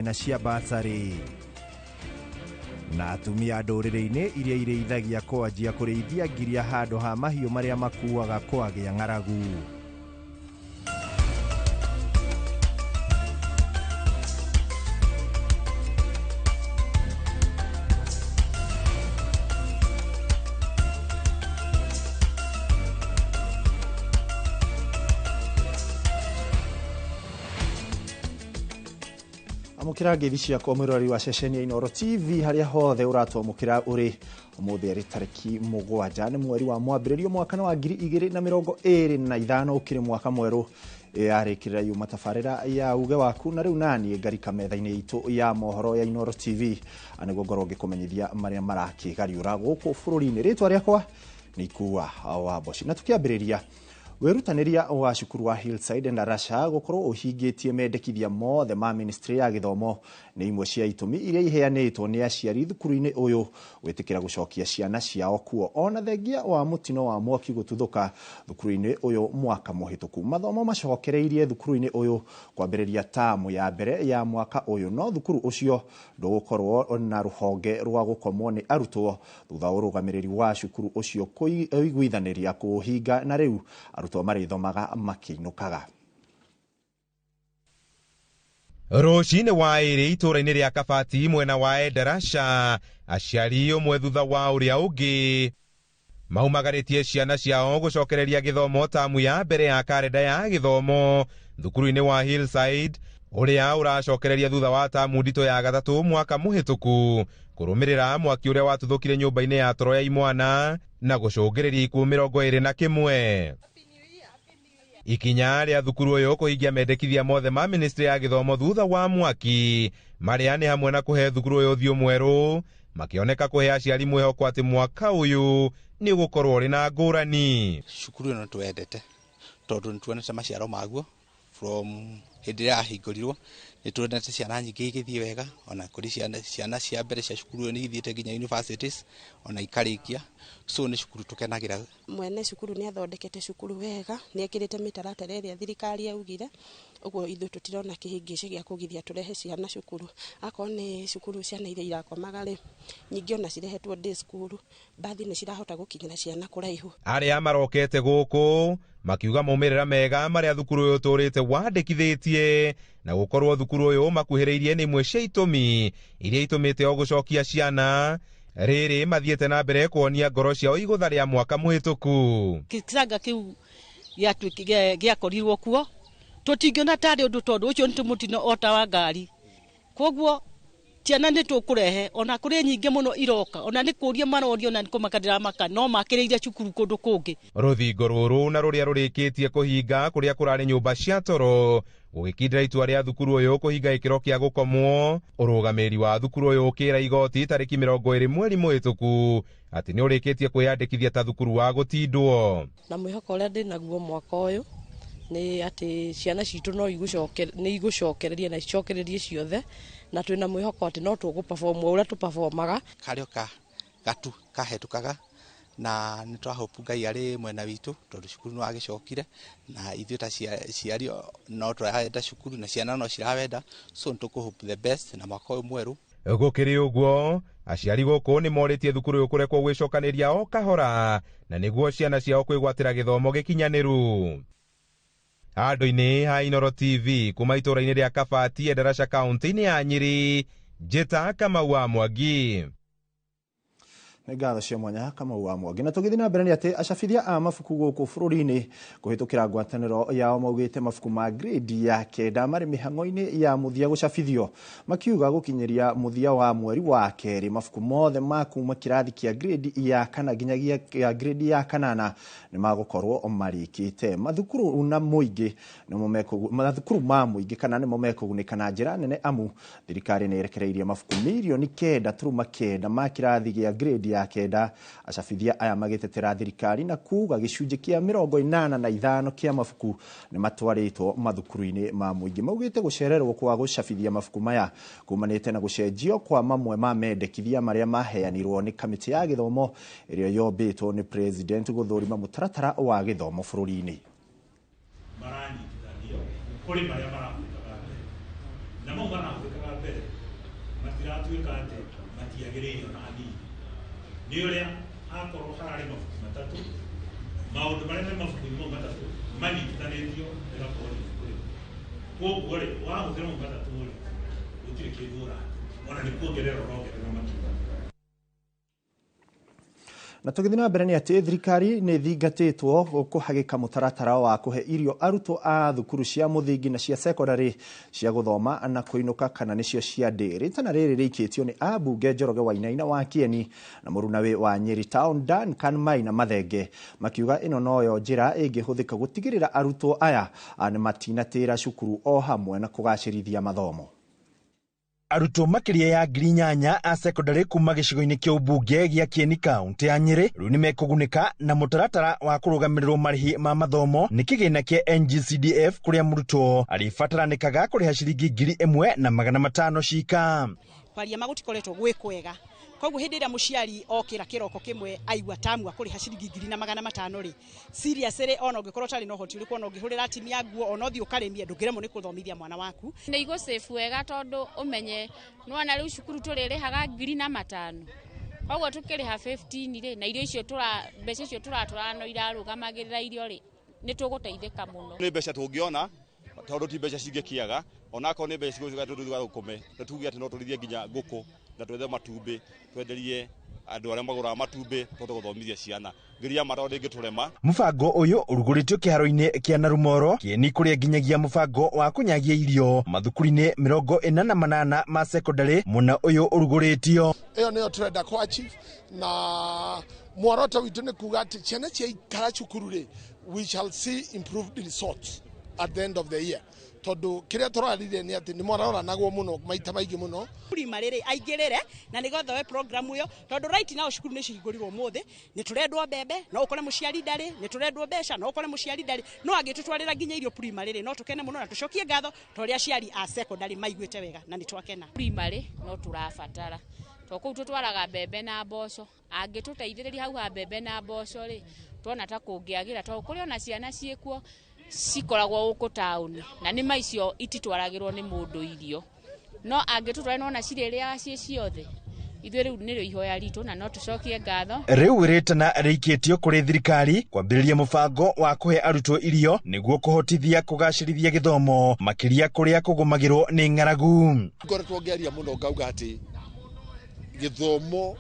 Na cia basarĩ na atumia ndũrĩrĩ-inĩ iria irĩithagia kwanjia kũrĩithia ngiria handũ ha mahiũ marĩa makuaga kwagĩa ng'aragu. Amũkĩra ngeithi ciakwa mwĩroreri wa ceceni ya Inooro TV harĩa hothe ũratwamũkĩra ũrĩ. Ũmũthĩ arĩ tarĩki 7 nĩ mweri wa mwambĩrĩrio mwaka wa 2025, ũkĩrĩ mwaka mwerũ. Yarĩkĩrĩra yuma tabarĩra ya uge waku na rĩu naniĩ ngarika metha-inĩ itũ ya mohoro ya Inooro TV nĩguo ngorwo ngĩkũmenyithia marĩa marakĩgariũra gũkũ bũrũri-inĩ. Rĩtwa rĩakwa nĩ Ikua wa Mboci. Na tũkĩambĩrĩria, wĩrutanĩria wa cukuru wa Hillside Endarasha gũkorwo ũhingĩtie mendekithia mothe ma ministry ya gĩthomo nĩ imwe cia itũmi iria iheanĩtwo nĩ aciari thukuru-inĩ ũyũ gwĩtĩkĩra gũcokia ciana ciao kuo, ona thengia wa mũtino wa mwaki gũtuthũka thukuru-inĩ ũyũ mwaka mũhĩtũku. Mathomo macokereirie thukuru-inĩ ũyũ kwambĩrĩria tamu ya mbere ya mwaka ũyũ, no thukuru ũcio ndũgũkorwo na rũhonge rwa gũkomwo nĩ arutwo thutha wa ũrũgamĩrĩri wa cukuru ũcio kũiguithanĩria kũũhinga, na rĩu arutwo marĩthomaga makĩinũkaga. Rũcinĩ wa ĩrĩ itũũra-inĩ rĩa Kabati mwena wa Endarasha, aciari ũmwe thutha wa ũrĩa ũngĩ maumagarĩtie ciana ciao gũcokereria gĩthomo tamu ya mbere ya karenda ya gĩthomo thukuru-inĩ wa Hillside ũrĩa ũracokereria thutha wa tamu nditũ ya gatatũ mwaka mũhĩtũku kũrũmĩrĩra mwaki ũrĩa watuthũkire nyũmba-inĩ ya toro ya imwana na gũcũngĩrĩria ikuũ 21. Ikinya rĩa thukuru ũyũ kũhingia mendekithia mothe ma ministry ya gĩthomo thutha wa mwaki marĩa nĩ hamwe na kũhe thukuru ũyũ ũthiũ mwerũ, makĩoneka kũhe aciari mwĩhoko atĩ mwaka ũyũ nĩ ũgũkorwo ũrĩ na ngũrani. Cukuru ĩno twendete tondũ nĩ tuonete maciaro maguo from hĩndĩ ĩrĩa yahingũrirwo, nĩ tuonete ciana nyingĩ igĩthiĩ wega, ona kũrĩ ciana cia mbere cia cukuru ĩyo nĩ ithiĩte nginya universities ona ikarĩkia, so nĩ cukuru tũkenagĩra. Mwene cukuru nĩ athondekete cukuru wega, nĩ ekĩrĩte mĩtaratara ĩrĩa thirikari yaugire, ũguo ithuĩ tũtirona kĩhĩngĩcĩ gĩa kũgiria tũrehe ciana cukuru. Akorwo nĩ cukuru ciana iria irakomaga rĩ, nyingĩ ona cirehetwo day school, mbathi nĩ cirahota gũkinyĩra ciana kũraihu. Arĩa marokete gũkũ makiuga maumĩrĩra mega marĩa thukuru ũyũ ũtũrĩte wandĩkithĩtie na gũkorwo thukuru ũyũ makuhĩrĩirie nĩ imwe cia itũmi iria itũmĩte o gũcokia ciana rĩrĩ mathiĩte na mbere kuonia ngoro ciao igũtha rĩa mwaka mũhĩtũku. Kĩcanga kĩu gĩakorirwo kuo tũtingĩona tarĩ ũndũ tondũ ũcio nĩ mũtino o ta wa ngari, koguo ciana nĩ tũkũrehe ona kũrĩ nyingĩ mũno iroka, ona nĩ kũria marorio na nĩ kũmaka ndĩramaka no makĩrĩire cukuru kũndũ kũngĩ. Rũthingo rũrũ na rũrĩa rũrĩkĩtie kũhinga kũrĩa kũrarĩ nyũmba cia toro gũgĩkindĩra itua rĩa thukuru ũyũ kũhinga gĩkĩro kĩa gũkomwo. Ũrũgamĩrĩri wa thukuru ũyũ ũkĩra igoti tarĩki 20 mweri mũhĩtũku atĩ nĩ ũrĩkĩtie kwĩyandĩkithia ta thukuru wa gũtindwo. Na mwĩhoko ũrĩa ndĩnaguo mwaka ũyũ nĩ atĩ ciana citũ no igũcokereria na icokererie ciothe, na twĩna mwĩhoko atĩ no tũgũ-perform ũrĩa tũ-performaga. Karĩ o gatu kahetũkaga na nĩ twahope Ngai arĩ mwena witũ tondũ cukuru nĩ wagĩcokire na ithuĩ ta ciari no tũrenda cukuru na ciana no cirawenda, so nĩ tũkũ-hope the best na mwaka ũyũ mwerũ. Gũkĩrĩ ũguo aciari gũkũ nĩ morĩtie thukuru ũyũ kũrekwo gwĩcokanĩria o kahora na nĩguo ciana ciao kwĩgwatĩra gĩthomo gĩkinyanĩru. Handũ-inĩ ha Inooro TV kuma itũũra-inĩ rĩa Kabati, Endarasha kaunti-inĩ ya Nyĩrĩ, Njĩta Kamau wa Mwangi. Nĩ ngatho cia mwanya Kamau wa Mwangi. Na tũgĩthiĩ na mbere nĩ atĩ acabithia a mabuku gũkũ bũrũri-inĩ kũhĩtũkĩra ngwatanĩro yao maugĩte mabuku ma grade ya 9 marĩ mĩhang'o-inĩ ya mũthia gũcabithio, makiuga gũkinyĩria mũthia wa mweri wa 2 mabuku mothe ma kuma kĩrathi kĩa grade ya 4 nginyagia kĩa grade ya 8 nĩ magũkorwo marĩkĩte. Mathukuru na mũingĩ nĩmo mathukuru ma mũingĩ kana nĩmo mekũgunĩka na njĩra nene amu thirikari nĩ ĩrekereirie mabuku mirioni 9.9 ma kĩrathi gĩa grade ya 9. Acabithia aya magĩtetera thirikari na kuga gĩcunjĩ kĩa 85 kĩa mabuku nĩ matwarĩtwo mathukuru-inĩ ma mũingĩ. Maugĩte gũcererwo kwa gũcabithia mabuku maya kumanĩte na gũcenjio kwa mamwe ma mendekithia marĩa maheanirwo nĩ kamĩtĩ ya gĩthomo ĩrĩa yombĩtwo nĩ president gũthũrima mũtaratara wa gĩthomo bũrũri-inĩ. Maranyitithanio kũrĩ marĩa marahũthĩkaga mbere na mau marahũthĩkaga mbere Gũtigatuĩka atĩ matiagĩrĩire ona hanini. Nĩ ũrĩa akorwo hararĩ mabuku matatũ, maũndũ marĩa me mabuku-inĩ mau matatũ manyitithanĩtio rĩgakorwo nĩ ibuku rĩmwe. Koguo rĩ, wahũthĩra mau matatũ rĩ, gũtirĩ kĩndũ ũrate, ona nĩ kuongerera ũrongerera makinya. Na tũgĩthiĩ na mbere nĩ atĩ thirikari nĩ ĩthingatĩtwo kũhagĩka mũtaratara wa kũhe irio arutwo a thukuru cia mũthingi na cia sekondarĩ cia gũthoma na kũinũka kana nĩcio cia ndĩ. Rĩtana rĩrĩ rĩikĩtio nĩ ambunge Njoroge Wainaina wa Kieni na mũrunawe wa Nyeri Town Duncan Maina Mathenge, makiuga ĩno noyo njĩra ĩngĩhũthĩka gũtigĩrĩra arutwo aya nĩ matinatĩra cukuru o hamwe na kũgacĩrithia mathomo. Arutwo makĩria ya 8,000 a sekondarĩ kuma gĩcigo-inĩ kĩa ũmbunge gĩa Kieni kaunti ya Nyĩrĩ rĩu nĩmekũgunĩka na mũtaratara wa kũrũgamĩrĩrwo marĩhi ma mathomo nĩ kĩgĩna kĩa NGCDF kũrĩa mũrutwo arĩbataranĩkaga kũrĩha ciringi 1,500 cika. Kwaria ma gũtikoretwo gwĩ kwega, koguo hĩndĩ ĩrĩa mũciari okĩra kĩroko kĩmwe aigua tamu akũrĩha ciringi 1,500 rĩ, serious rĩ, ona ũngĩkorwo ũtarĩ na ũhoti ũrĩkũ, ona ũngĩhũrĩra atimia nguo, ona ũthiĩ ũkarĩmie, ndũngĩremwo nĩ kũthomithia mwana waku. Nĩ igũ save wega tondũ ũmenye nĩwona rĩu cukuru tũrĩrĩhaga 1,500, koguo tũkĩrĩha 15 rĩ, na irio icio mbeca icio tũratwara no irarũgamagĩrĩra irio rĩ, nĩ tũgũteithĩka mũno. Nĩ mbeca tũngĩona tondũ ti mbeca cingĩkĩaga, onakorwo nĩ mbeca cigũcoka tũthũkũme, na tuge atĩ no tũrĩithie nginya ngũkũ na twethe matumbĩ twenderie andũ arĩa magũraga matumbĩ tũhote gũthomithia ciana. Ngiria matoro ndĩngĩtũrema. Mũbango ũyũ ũrugũrĩtio kĩharo-inĩ kĩa Narumoro Kieni kũrĩa nginyagia mũbango wa kũnyagia irio mathukuru-inĩ 48 ma sekondarĩ mũna ũyũ ũrugũrĩtio. Ĩyo nĩyo tũrenda kũ achieve, na muoroto witũ nĩ kuga atĩ ciana ciaikara cukuru rĩ, we shall see improved results at the end of the year. Tondu kiria turarire ni ati ni mwaroranagwo muno maita maingi muno. Primary ri aingirire na nigetha we program iyo tondu right now cukuru ni cihingũrirwo muthi, ni turendwo mbembe no ukore muciari ndari, ni turendwo mbeca no ukore muciari ndari, no angitutwarira nginya irio primary ri no tukene muno na tucokie ngatho toria aciari a secondary maiguite wega na ni twakena. Primary no turabatara to kuu tutwaraga mbembe na mboco, angituteithĩrĩria hau ha mbembe na mboco ri tuona ta kũngĩagĩra to kũrĩ ona ciana ciĩkuo cikoragwo gũkũ taũni na nĩ maicio ititwaragĩrwo nĩ mũndũ irio, no angĩtũtwara nona cirĩrĩaga ciĩ ciothe. Ithuĩ rĩu nĩrĩo ihoya ritũ na no tũcokie ngatho. Rĩu rĩtana rĩikĩtio kũrĩ thirikari kwambĩrĩria mũbango wa kũhe arutwo irio nĩguo kũhotithia kũgacĩrithia gĩthomo makĩria kũrĩa kũgũmagĩrwo nĩ ng'aragu. Ngoretwo ngĩaria mũno ngauga atĩ gĩthomo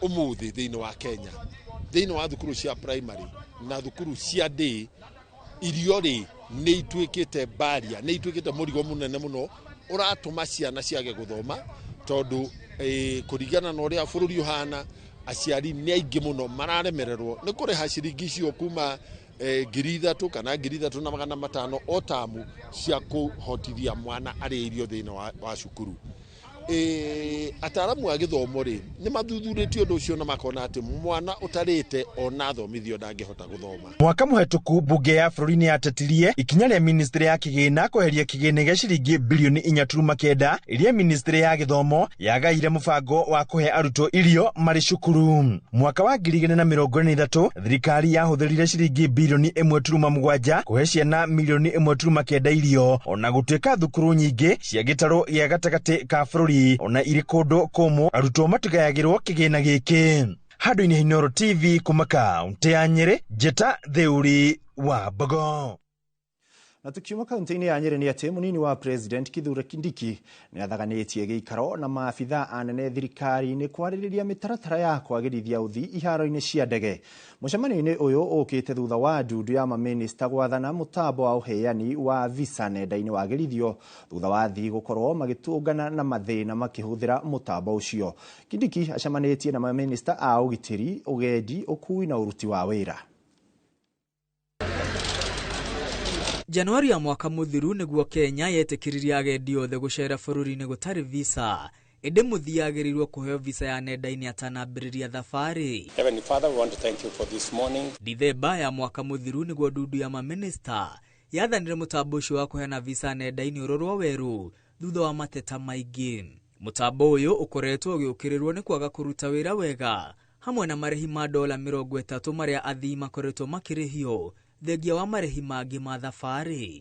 ũmũthĩ thĩinĩ wa Kenya, thĩinĩ wa thukuru cia primary na thukuru cia day, irio rĩ nĩ ituĩkĩte baria, nĩ ituĩkĩte mũrigo mũnene mũno ũratũma ciana ciage gũthoma tondũ kũringana na ũrĩa bũrũri ũhana aciari nĩ aingĩ mũno mararemererwo nĩ kũrĩha ciringi icio kuma 3,000 kana 3,500 o tamu cia kũhotithia mwana arĩe irio thĩinĩ wa cukuru. Ataaramu a gĩthomo rĩ nĩ mathuthurĩtie ũndũ ũcio na makona atĩ mwana ũtarĩte ona athomithio ndangĩhota gũthoma. Mwaka mũhetũku mbunge ya bũrũri nĩ yatetirie ikinya rĩa ministry ya kĩgĩna kweheria kĩgĩna gĩa ciringi bilioni 4.9 iria ministry ya gĩthomo yagaire mũbango wa kũhe arutwo irio marĩ cukuru. Mwaka wa 2023 thirikari yahũthĩrire ciringi bilioni 1.7 kũhe ciana milioni 1.9 irio, ona gũtuĩka thukuru nyingĩ cia gĩtarũ gĩa gatagatĩ ka bũrũri ona irĩ kũndũ kũmũ arutwo matigayagĩrwo kĩgĩna gĩkĩ. Handũ-inĩ Inooro TV kuma kaunti ya Nyĩrĩ, Njĩta Theuri wa Mbogo. Na tukiuma kaunti-inĩ ya Nyĩrĩ nĩ atĩ mũnini wa President Kithure Kindiki nĩ athaganĩtie gĩikaro na maabitha anene thirikari-inĩ kwarĩrĩria mĩtaratara ya kwagĩrithia ũthii iharo-inĩ cia ndege. Mũcemanio-inĩ ũyũ ũkĩte thutha wa ndundu ya mamĩnĩsta gwathana mũtambo wa ũheani wa visa nenda-inĩ wagĩrithio thutha wa athii gũkorwo magĩtũngana na mathĩna makĩhũthĩra mũtambo ũcio. Kindiki acemanĩtie na mamĩnĩsta a ũgitĩri, ũgendi, ũkui na ũruti wa wĩra. Januari ya mwaka mũthiru nĩguo Kenya yetĩkĩririe agendi othe gũcera bũrũri-inĩ gũtarĩ visa, ĩndĩ mũthii agĩrĩirwo kũheo visa ya nenda-inĩ atanambĩrĩria thabarĩ. Heavenly Father, we want to thank you for this morning. Dithemba ya mwaka mũthiru nĩguo ndundu ya mamĩnĩsta yathanire mũtambo ũcio wa kũheana visa nenda-inĩ ũrorwo werũ thutha wa mateta maingĩ. Mũtambo ũyũ ũkoretwo ũgĩũkĩrĩrwo nĩ kwaga kũruta wĩra wega hamwe na marĩhi ma dola 30 marĩa athii makoretwo makĩrĩhio thengia wa marĩhi mangĩ ma thabarĩ.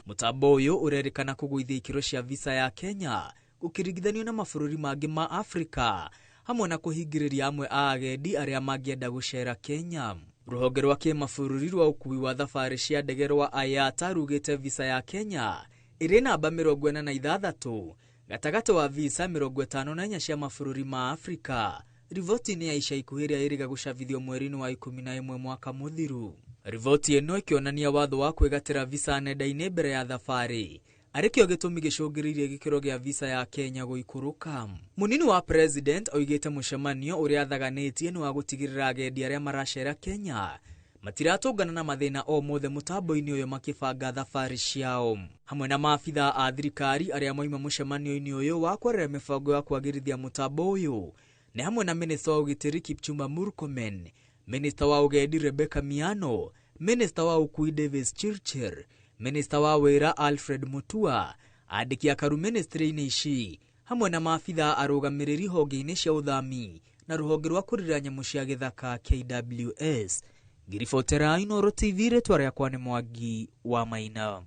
Mũtambo ũyũ ũrerĩkana kũgũithia ikĩro cia visa ya Kenya Gũkĩringithanio na mabũrũri mangĩ ma Afrika, hamwe na kũhingĩrĩria amwe a agendi arĩa mangĩenda gũcera Kenya. Rũhonge rwa kĩmabũrũri rwa ũkuui wa thabarĩ cia ndege rwa IATA rugĩte visa ya Kenya ĩrĩ namba 46 gatagatĩ wa visa 54 cia mabũrũri ma Afrika. Riboti-inĩ ya ica ikuhĩ ĩrĩa ĩrĩga gũcabithio mweri-inĩ wa 11 mwaka mũthiru. Riboti ĩno ĩkĩonania watho wa kwĩgatĩra visa nenda-inĩ mbere ya thabarĩ arĩ kĩo gĩtũmi gĩcũngĩrĩirie gĩkĩro gĩa visa ya Kenya gũikũrũka. Mũnini wa president oigĩte mũcemanio ũrĩa athaganĩtie nĩ wa gũtigĩrĩra agendi arĩa maracera Kenya matiratũngana na mathĩna o mothe mũtambo-inĩ ũyũ makĩbanga thabarĩ ciao. Hamwe na maabitha a thirikari arĩa moima mũcemanio-inĩ ũyũ wa kwarĩrĩria mĩbango ya kwagĩrithia mũtambo ũyũ nĩ hamwe na minista wa ũgitĩri Kipchumba Murkomen, minista wa ũgendi Rebecca Miano, minista wa ũkuui Davis Chirchir, minista wa wĩra Alfred Mutua, andĩki akaru ministry-inĩ ici hamwe na maabitha arũgamĩrĩri honge-inĩ cia ũthami na rũhonge rwa kũrira nyamũ cia gĩthaka KWS. Ngiribotera Inooro TV, rĩtwa rĩakwa nĩ Mwangi wa Maina.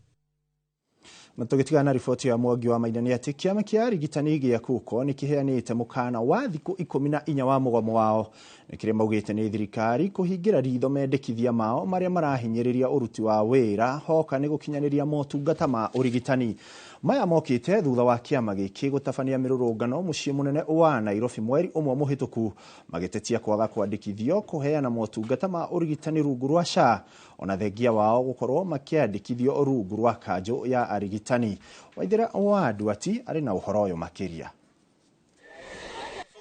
Na tũgĩtigana na riboti ya Mwangi wa Maina nĩ atĩ kĩama kĩa arigitani gĩa KUCO nĩ kĩheanĩte mũkana wa thikũ 14 wa mũgomo wao. Nĩ kĩrĩa maugĩte nĩ thirikari kũhingĩra ritho mendekithia mao marĩa marahinyĩrĩria ũruti wa wĩra hoka nĩ gũkinyanĩria motungata ma ũrigitani. Maya mokĩte thutha wa kĩama gĩkĩ gũtabania mĩrũrũngano mũciĩ mũnene wa Nairobi mweri ũmwe mũhĩtũku, magĩtetia kwaga kwandĩkithio kũheana motungata ma ũrigitani rungu rwa SHA, ona thengia wao gũkorwo makĩandĩkithio rungu rwa kanjũ ya arigitani. Waithera wa Nduati arĩ na ũhoro ũyũ makĩria.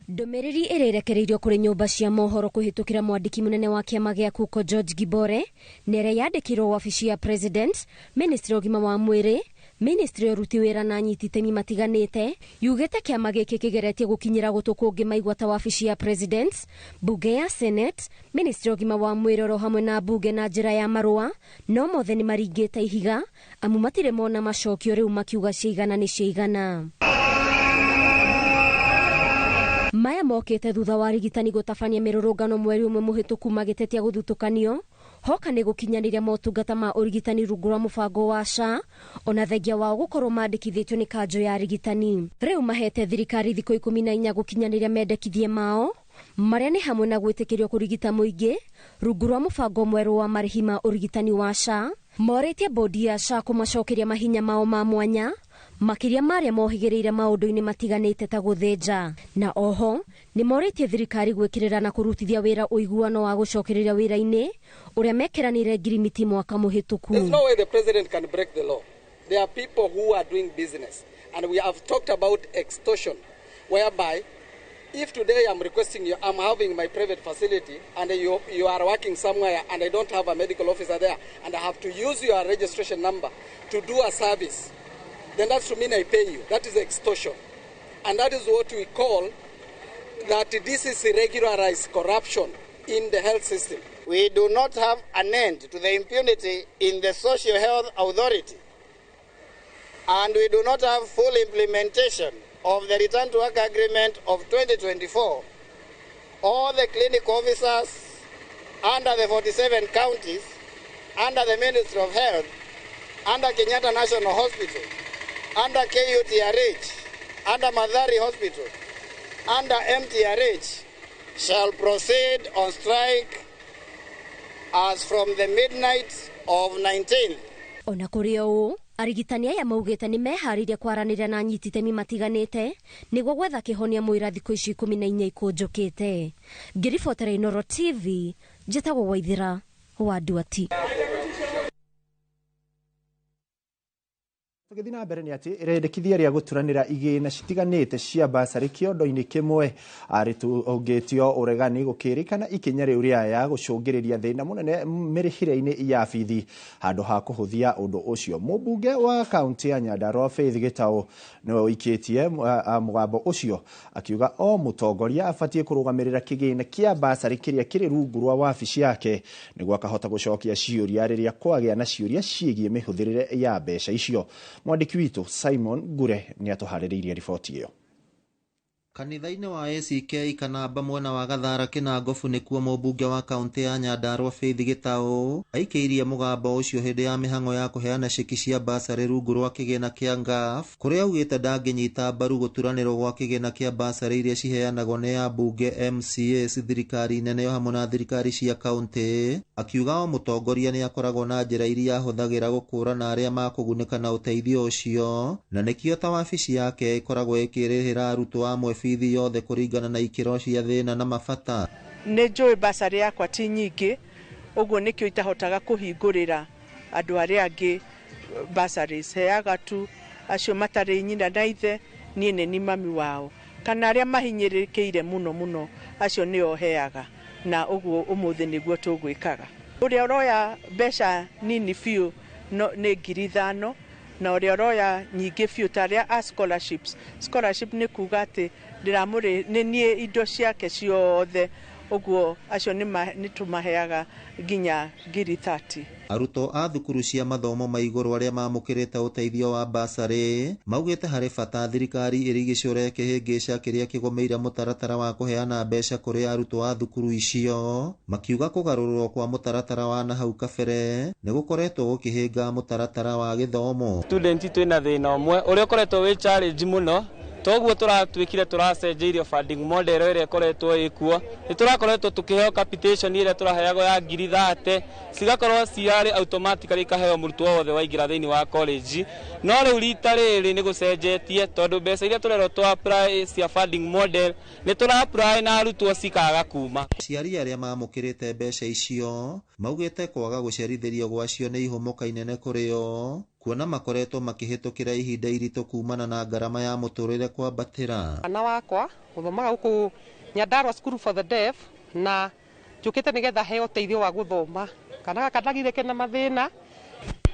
Ndũmĩrĩri ĩrĩa ĩrekereirio kũrĩ nyũmba cia mohoro kũhĩtũkĩra mwandĩki mũnene wa kĩama gĩa KUCO George Gibore nĩ ĩrĩa yandĩkirwo wabici ya President, Ministry ya ũgima wa mwĩrĩ, Ministry ya ũruti wĩra na anyiti itemi matiganĩte, yugĩte kĩama gĩkĩ kĩgeretie gũkinyĩra gũtũ kũngĩ maigua ta wabici ya President, bunge ya Senate, Ministry ya ũgima wa mwĩrĩ oro hamwe na bunge na njĩra ya marũa, no mothe nĩ maringĩte ihiga amu matirĩ mona macokio rĩu makiuga ciigana nĩ ciigana. Maya mokĩte thutha wa arigitani gũtabania mĩrũrũngano mweri ũmwe mũhĩtũku magĩtetia gũthutũkanio hoka nĩ gũkinyanĩria motungata ma ũrigitani rungu rwa mũbango wa SHA, ona thengia wao gũkorwo mandĩkithĩtio nĩ kanjũ ya arigitani. Rĩu mahete thirikari thikũ 14 gũkinyanĩria mendekithie mao marĩa nĩ hamwe na gwĩtĩkĩrio kũrigita mũingĩ rungu rwa mũbango mwerũ wa marĩhi ma ũrigitani wa SHA. Morĩtie bodi ya SHA kũmacokeria mahinya mao ma mwanya makĩria marĩa mohĩgĩrĩire maũndũ-inĩ matiganĩte ta gũthĩnja, na oho nĩ morĩtie thirikari gwĩkĩrĩra na kũrutithia wĩra ũiguano wa gũcokereria wĩra-inĩ ũrĩa mekĩranĩire ngirimiti mwaka mũhĩtũku. There's no way the president can break the law. There are people who are doing business, and we have talked about extortion, whereby if today I'm requesting you, I'm having my private facility and you are working somewhere and I don't have a medical officer there and I have to use your registration number to do a service, then that's to mean I pay you. That is extortion. And that is what we call that this is irregularized corruption in the health system. We do not have an end to the impunity in the Social Health Authority, and we do not have full implementation of the Return to Work Agreement of 2024. All the clinic officers under the 47 counties, under the Ministry of Health, under Kenyatta National Hospital, under KUTRH, under Mathari Hospital, under MTRH, shall proceed on strike as from the midnight of 19th. Ona kũrĩ ũũ, arigitani aya maugĩte nĩ meharĩirie kwaranĩria na anyiti itemi matiganĩte nĩguo gwetha kĩhonia mũira thikũ ici 14 ikũnjũkĩte. Ngĩribotera Inooro TV, njĩtagwo Waithera wa Nduati. Tũgĩthiĩ na mbere nĩ atĩ rĩendekithia rĩa gũturanĩra igĩna citiganĩte cia basarĩ kĩondo-inĩ kĩmwe arĩtũngĩtio ũregani gũkĩrĩkana ikinya rĩu rĩaya gũcũngĩrĩria thĩna mũnene mĩrĩhĩre-inĩ ya bithi handũ ha kũhũthia ũndũ ũcio. Mũmbunge wa kaunti ya Nyandarua Faith Gĩtaũ nĩwe ũikĩtie mũgambo ũcio akiuga o mũtongoria abatiĩ kũrũgamĩrĩra kĩgĩna kĩa basarĩ kĩrĩa kĩrĩ rungu rwa wabici yake nĩguo akahota gũcokia ciũria rĩrĩa kwagĩa na ciũria ciĩgiĩ mĩhũthĩrĩre ya mbeca icio. Mwandĩki witũ Simon Ngure nĩ atũharĩrĩirie riboti ĩyo. Kanitha-inĩ wa ACK Kanamba mwena wa Gathara Kĩnangobu nĩkuo mũmbunge wa kaũntĩ ya Nyandarua Faith Gĩtaũ aikĩirie mũgambo ũcio hĩndĩ ya mĩhang'o ya kũheana ceki cia basarĩ rungu rwa kĩgĩna kĩa NGAAF, kũrĩa augĩte ndangĩnyita mbaru gũturanĩrwo gwa kĩgĩna kĩa basarĩ iria ciheanagwo nĩ ambunge, MCAs, thirikari nene o hamwe na thirikari cia kaũntĩ. Akiuga o mũtongoria nĩ akoragwo na njĩra iria ahũthagĩra gũkũũrana arĩa makũgunĩka na ũteithio ũcio, na nĩkĩo ta wabici yake ĩkoragwo ĩkĩrĩhĩra arutwo amwe bithi yothe kũringana na ikĩro cia thĩna na mabata. Nĩ njũĩ basarĩ yakwa ti nyingĩ, ũguo nĩkĩo itahotaga kũhingũrĩra andũ arĩa angĩ bursaries. Heaga tu acio matarĩ nyina na ithe, niĩ nĩ ni mami wao, kana arĩa mahinyĩrĩrĩkĩire mũno mũno, acio nĩo heaga, na ũguo ũmũthĩ nĩguo tũgwĩkaga. Ũrĩa ũroya mbeca nini biũ no, nĩ 5,000, na ũrĩa ũroya nyingĩ biũ ta arĩa a scholarships. Scholarship nĩ kuga atĩ ndĩramũrĩ nĩ niĩ indo ciake ciothe, ũguo acio nĩ tũmaheaga nginya 30,000. Arutwo a thukuru cia mathomo ma igũrũ arĩa mamũkĩrĩte ũteithio wa basarĩ maugĩte harĩ bata thirikari ĩrigicũre kĩhĩngĩca kĩrĩa kĩgũmĩire mũtaratara wa kũheana mbeca kũrĩ arutwo a thukuru icio, makiuga kũgarũrũrwo kwa mũtaratara wa nahau kabere nĩ gũkoretwo gũkĩhĩnga mũtaratara wa gĩthomo. Student twĩna thĩna ũmwe ũrĩa ũkoretwo wĩ challenge mũno, toguo tũratuĩkire tũracenjeirio funding model ĩrĩa ĩkoretwo ĩkuo. Nĩ tũrakoretwo tũkĩheo capitation ĩrĩa tũraheagwo ya 30,000, cigakorwo ciarĩ automatically ikaheo mũrutwo wothe waingĩra thĩinĩ wa college. No rĩu rita rĩrĩ nĩ gũcenjetie, tondũ mbeca iria tũrerwo tũ apply cia funding model nĩ tũra apply na arutwo cikaga kuma. Aciari arĩa mamũkĩrĩte mbeca icio maugĩte kwaga gũcerithĩrio gwacio nĩ ihũmũka inene kũrĩ o, kuona makoretwo makĩhĩtũkĩra ihinda iritũ kumana na ngarama ya mũtũrĩre kwambatĩra. Mwana wakwa gũthomaga gũkũ Nyandarua School for the Deaf, na njũkĩte nĩgetha heo ũteithio wa gũthoma. Kana gaka ndagire kena mathĩna,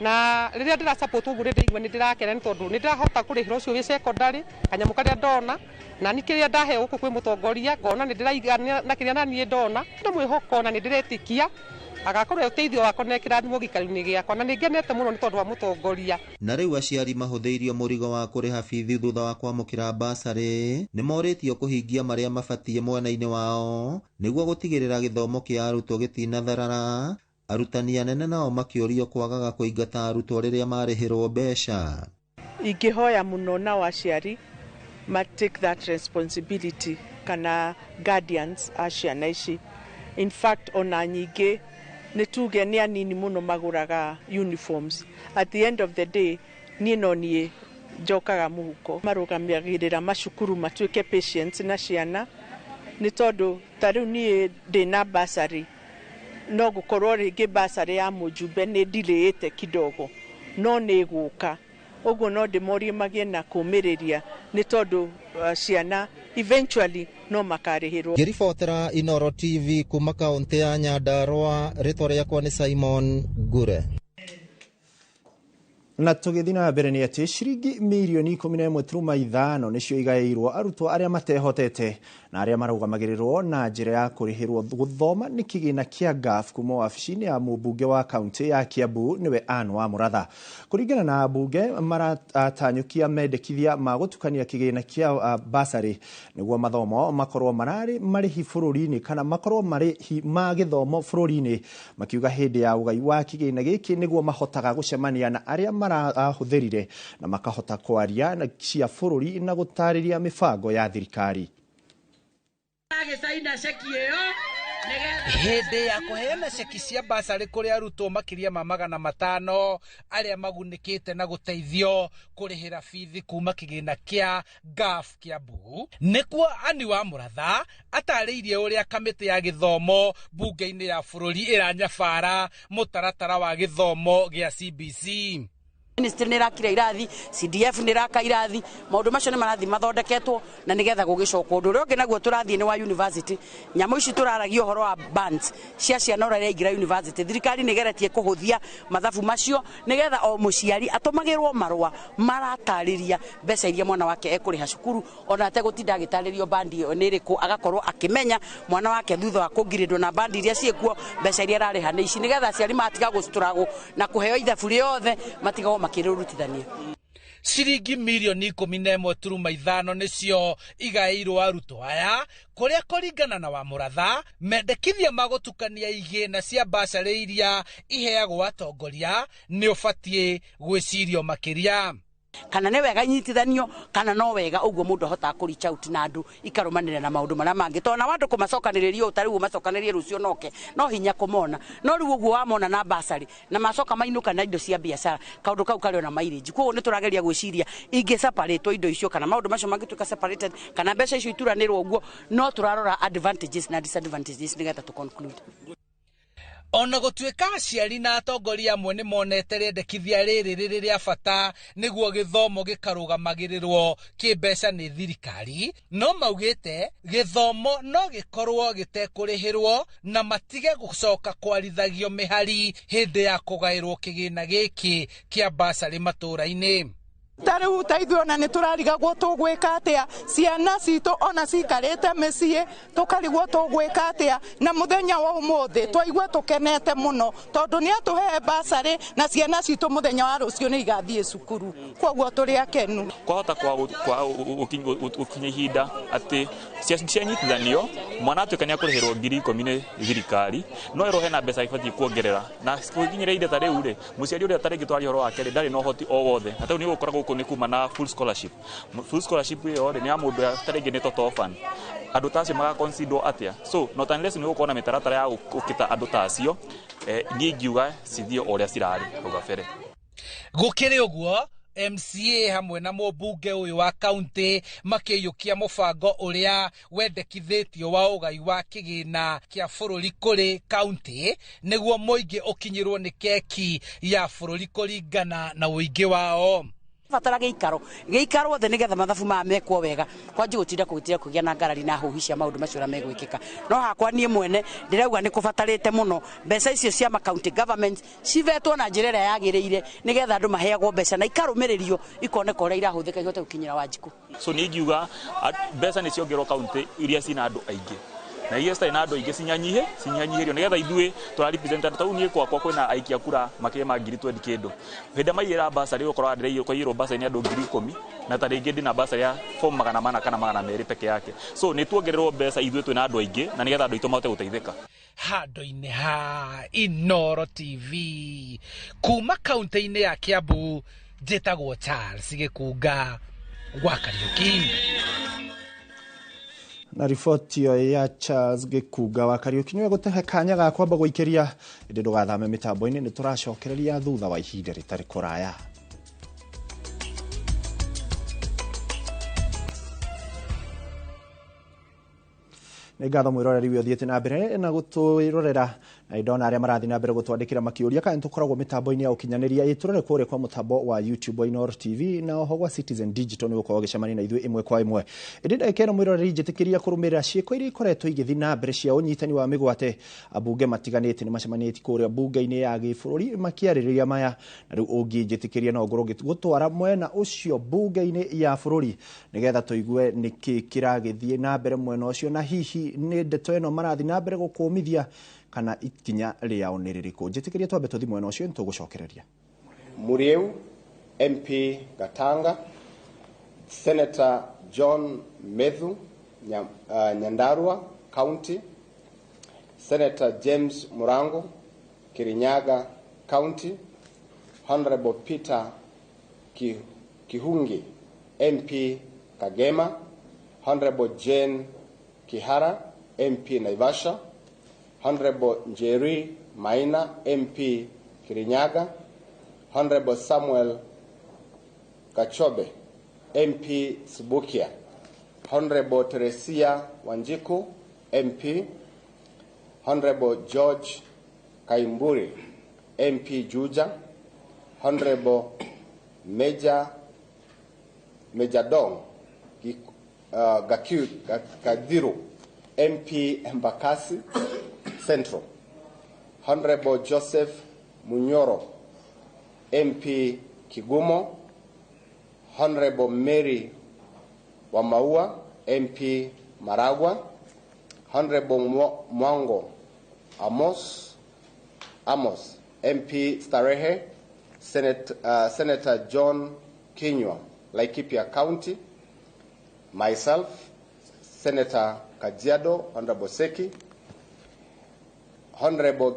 na rĩrĩa ndĩra support ũguo nĩ ndĩraigua nĩ ndĩrakena, nĩ tondũ nĩ ndĩrahota kũrĩhĩra ũcio wĩ secondary kanyamũ karĩa ndona, na ni kĩrĩa ndaheo gũkũ kwĩ mũtongoria ngona nĩ ndĩraigana na kĩrĩa na niĩ ndona, na mwĩhoko na nĩ ndĩretĩkia agakorwo ũteithio wakwa na kĩrathimo gĩikaro-inĩ gĩakwa, na nĩ ngenete mũno nĩ tondũ wa mũtongoria. Na rĩu aciari mahũthĩirio mũrigo wa kũrĩha bithi thutha wa kwamũkĩra basarĩ nĩ morĩtio kũhingia marĩa mabatiĩ mwena-inĩ wao nĩguo gũtigĩrĩra gĩthomo kĩa arutwo gĩtinatharara. Arutani anene nao makĩũrio kwagaga kũingata arutwo rĩrĩa marĩhĩrwo mbeca. Ingĩhoya mũno nao aciari ma take that responsibility, kana guardians a ciana ici. In fact, ona nyingĩ nĩ tuge nĩ anini mũno magũraga uniforms. At the end of the day, niĩ no niĩ njokaga mũhuko. Marũgamagĩrĩra macukuru matuĩke patients na ciana, nĩ tondũ ta rĩu niĩ ndĩna bursary, no gũkorwo rĩngĩ bursary ya mũjumbe nĩ delayĩte kidogo, no nĩ ĩgũka. Ũguo no ndĩmorie magĩe na kũmĩrĩria, nĩ tondũ ciana eventually no makarĩhĩrwo. Ngĩribotera Inooro TV kuma kaũntĩ ya Nyandarua, rĩtwa rĩakwa nĩ Simon Ngure. Na tũgĩthiĩ na mbere nĩ atĩ ciringi mirioni 11.5 nĩcio igaĩirwo arutwo arĩa matehotete na arĩa marũgamagĩrĩrwo na njĩra ya kũrĩhĩrwo gũthoma nĩ kĩgĩna kĩa NGAAF kuma wabici-inĩ ya mũmbunge wa kaũntĩ ya Kiambu nĩwe Anne wa Mũratha. Kũringana na ambunge, maratanyũkia mendekithia ma gũtukania kĩgĩna kĩa basarĩ nĩguo mathomo makorwo mararĩ marĩhi bũrũri-inĩ kana makorwo marĩhi ma gĩthomo bũrũri-inĩ, makiuga hĩndĩ ya ũgai wa kĩgĩna gĩkĩ nĩguo mahotaga gũcemania na arĩa marahũthĩrire na makahota kwaria na cia bũrũri na gũtarĩria mĩbango ya thirikari. Hĩndĩ ya kũheana ceki cia basarĩ kũrĩ arutwo makĩria ma 500 arĩa magunĩkĩte na gũteithio kũrĩhĩra bithi kuma kĩgĩna kĩa NGAAF Kiambu, nĩkuo Anne wa Mũratha atarĩirie ũrĩa kamĩtĩ ya gĩthomo mbunge-inĩ ya bũrũri ĩranyabara mũtaratara wa gĩthomo gĩa CBC. Ministry nĩ ĩrakire irathi, CDF nĩ ĩraka irathi, maũndũ macio nĩ marathiĩ mathondeketwo na nĩgetha gũgĩcokwo. Ũndũ ũrĩa ũngĩ naguo tũrathiĩ nĩ wa university. Nyamũ ici tũraragia ũhoro wa bands cia ciana ũrĩa iraingĩra university. Thirikari nĩ ĩgeretie kũhũthia mathabu macio nĩgetha o mũciari atũmagĩrwo marũa maratarĩria mbeca iria mwana wake ekũrĩha cukuru, ona ategũtinda agĩtarĩrio bandi ĩyo nĩ ĩrĩkũ, agakorwo akĩmenya mwana wake thutha wa kũngirĩndwo na bandi iria ciĩkuo mbeca iria ararĩha nĩ ici, nĩgetha aciari matiga gũstruggle na kũheo ithabu rĩothe matigagwo makĩrũrutithania. Ciringi mirioni 11.5 nĩcio igaĩirwo arutwo aya, kũrĩa kũringana na Wamũratha mendekithia ma gũtukania igĩna cia basarĩ iria iheagwo atongoria nĩ ũbatiĩ gwĩcirio makĩria. Kana nĩ wega inyitithanio kana no wega ũguo mũndũ ahotaga kũ reach out na andũ ikarũmanĩrĩra na maũndũ marĩa mangĩ, tondũ na andũ kũmacokanĩrĩria ũũ ta rĩu ũmacokanĩrĩrie rũciũ noke no hinya kũmona, no rĩu ũguo wamona na basarĩ na macoka mainũka na indo cia biacara, kaũndũ kau karĩ ona mileage. Koguo nĩ tũrageria gwĩciria ingĩ separate indo icio kana maũndũ macio mangĩtuĩka separated kana mbeca icio ituranĩrwo ũguo, no tũrarora advantages na disadvantages nĩgetha tũ conclude. Ona gũtuĩka aciari na atongoria amwe nĩ monete rĩendekithia rĩrĩ rĩrĩ rĩa bata nĩguo gĩthomo gĩkarũgamagĩrĩrwo kĩmbeca nĩ thirikari, no maugĩte gĩthomo no gĩkorwo gĩtekũrĩhĩrwo na matige gũcoka kwarithagio mĩhari hĩndĩ ya kũgaĩrwo kĩgĩna gĩkĩ kĩa basarĩ matũũra-inĩ. Ta rĩu ta ithuĩ ona nĩ tũrarigagwo tũgwĩka atĩa, ciana citũ ona cikarĩte mĩciĩ tũkarigwo tũgwĩka atĩa, na mũthenya wa ũmũthĩ twaigua tũkenete mũno tondũ nĩ atũhe basarĩ na ciana citũ mũthenya wa rũciũ nĩ igathiĩ cukuru, koguo tũrĩ akenu. Kwahota gũkinya ihinda atĩ cianyitithanio mwana atuĩka nĩ akũrĩhĩrwo 10,000 nĩ thirikari, no ĩrwo hena mbeca ibatiĩ kuongerera, na gũkinyĩra ihinda ta rĩu rĩ, mũciari ũrĩa tarĩngĩ twaria ũhoro wake rĩ, ndarĩ na ũhoti o wothe, na tarĩu nĩ gũkora gũkũ nĩ kuma na full scholarship. Full scholarship ĩyo rĩ, nĩ ya mũndũ tarĩngĩ nĩ total orphan. Andũ ta acio magaconsiderwo atĩa? So not unless nĩ gũkorwo na mĩtaratara ya gũkĩta andũ ta acio, niĩ ingiuga cithiĩ o ũrĩa cirarĩ hau kabere. Gũkĩrĩ ũguo, MCA hamwe na mũmbunge ũyũ wa kaunti makĩiyũkia mũbango ũrĩa wendekithĩtio wa ũgai wa kĩgĩna kĩa bũrũri kũrĩ kaunti nĩguo mũingĩ ũkinyĩrwo nĩ keki ya bũrũri kũringana na ũingĩ wao. Batara gĩikaro gĩikaro othe nĩgetha mathabu maya mekwo wega, kwanji gũtinda kũgitĩra kũgĩa na ngarari na huhi cia maũndũ macio ũrĩa megwĩkĩka. No hakwa niĩ mwene ndĩrauga nĩ kũbatarĩte mũno mbeca icio cia ma county government civetwo na njĩra ĩrĩa yagĩrĩire nĩgetha andũ maheagwo mbeca na ikarũmĩrĩrio ikoneka ũrĩa irahũthĩka ihote gũkinyĩra Wanjikũ. So niĩ ingiuga mbeca nĩ ciongererwo kaunti iria cina andũ aingĩ, na iria citarĩ na andũ aingĩ cinyihanyihĩrio nĩgetha ithuĩ tũra represent andũ. Tarĩu niĩ gwakwa kwĩna aikia kura makĩria ma 20,000 kĩndũ. Hĩndĩ maiyĩra basarĩ ũkoraga ndĩraiyĩrwo basarĩ nĩ andũ 10,000, na ta rĩngĩ ndĩna basarĩ ya form 400 kana 200 peke yake. So nĩ tuongererwo mbeca ithuĩ twĩna andũ aingĩ na nĩgetha andũ aitũ mahote gũteithĩka. Handũ-inĩ ha Inooro TV kuma kaunti-inĩ ya Kiambu, njĩtagwo Charles Gĩkunga wa Kariuki. Na riboti ĩyo ya Charles Gĩkunga wa Kariuki nĩwe gũtehe kanya ga kwamba gũikĩria, ĩndĩ ndũgathame mĩtambo-inĩ, nĩ tũracokereria thutha wa ihinda rĩtarĩ kũraya. Nĩ ngatho mwĩroreri ũyũ ũthiĩte na mbere na gũtwĩrorera, na ndona arĩa marathiĩ na mbere gũtwandĩkĩra makĩũria kana nĩtũkoragwo mĩtambo-inĩ ya ũkinyanĩria. Ĩ tũrore kũrĩa kwa mũtambo wa YouTube wa Inooro TV na oho gwa Citizen Digital nĩ gũkorwo ũgĩcemania na ithuĩ ĩmwe kwa ĩmwe. Ĩndĩ ndagĩka ĩno mwĩroreri njĩtĩkĩria kũrũmĩrĩra ciĩko iria ikoretwo igĩthiĩ na mbere cia ũnyitani wa mĩgwate. Ambunge matiganĩte nĩ macemanĩtie kũrĩa bunge-inĩ ya gĩbũrũri makĩarĩrĩria maya, na rĩu ũngĩnjĩtĩkĩria no ngorwo ngĩgũtwara mwena ũcio bunge-inĩ ya bũrũri nĩgetha tũigue nĩkĩ kĩragĩthiĩ na mbere mwena ũcio, na hihi nĩ ndeto ĩno marathiĩ na mbere gũkũmithia kana ikinya rĩao nĩ rĩrĩkũ. Njĩtĩkĩria twambe tũthiĩ mwena ũcio nĩtũgũcokereria. Muriu MP Gatanga, Senator John Methu Nyandarua County, Senator James Murango Kirinyaga County, Honorable Peter Kihungi MP Kagema, Honorable Jane Kihara MP Naivasha, Honorable Njeri Maina MP Kirinyaga, Honorable Samuel Kachobe MP Subukia, Honorable Teresia Wanjiku MP, Honorable George Kaimburi MP Juja, Honorable Major Dong Gakidhiru MP Embakasi Central, Honorable Joseph Munyoro MP Kigumo, Honorable Mary Wamaua MP Maragua, Honorable Mwango Amos MP Starehe, Senator John Kinyua, Laikipia County, myself, Senator Kajiado, Honorable Seki, Honorable